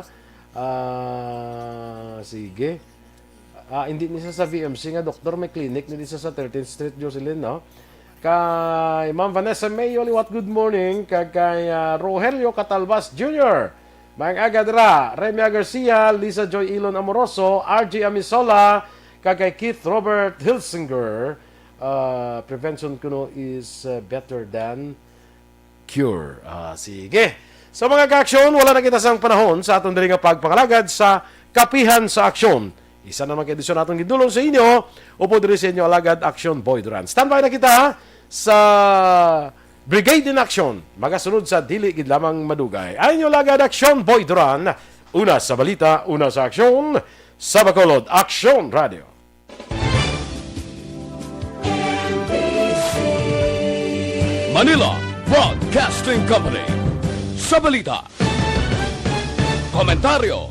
Ah, sige. Ah, hindi ni siya sa V M C nga doktor, may clinic ni siya sa thirteenth Street, Jocelyn, no? Kay Ma'am Vanessa Mayo Liwat, good morning. Kag kay, ah, Rogelio Catalbas Junior. Maayong aga dira. Remia Garcia, Lisa Joy Ilon Amoroso, R J Amisola, kag kay Keith Robert Hilsinger. Ah, prevention kuno is, ah, better than cure. Ah, sige. So, mga ka-aksyon, wala na kita sang panahon sa aton diri nga pagpangalagad sa Kapihan sa Aksyon. Isa naman ka edisyon atong gidulong sa inyo, upod diri sa inyo alagad, Aksyon Boy Duran. Standby na kita sa Brigade in Action. Magasunod sa dili gid lamang madugay. Ang inyo alagad, Aksyon Boy Duran. Una sa balita, una sa aksyon, sa Bacolod, Aksyon Radio. Manila Broadcasting Company. Sa balita, komentaryo,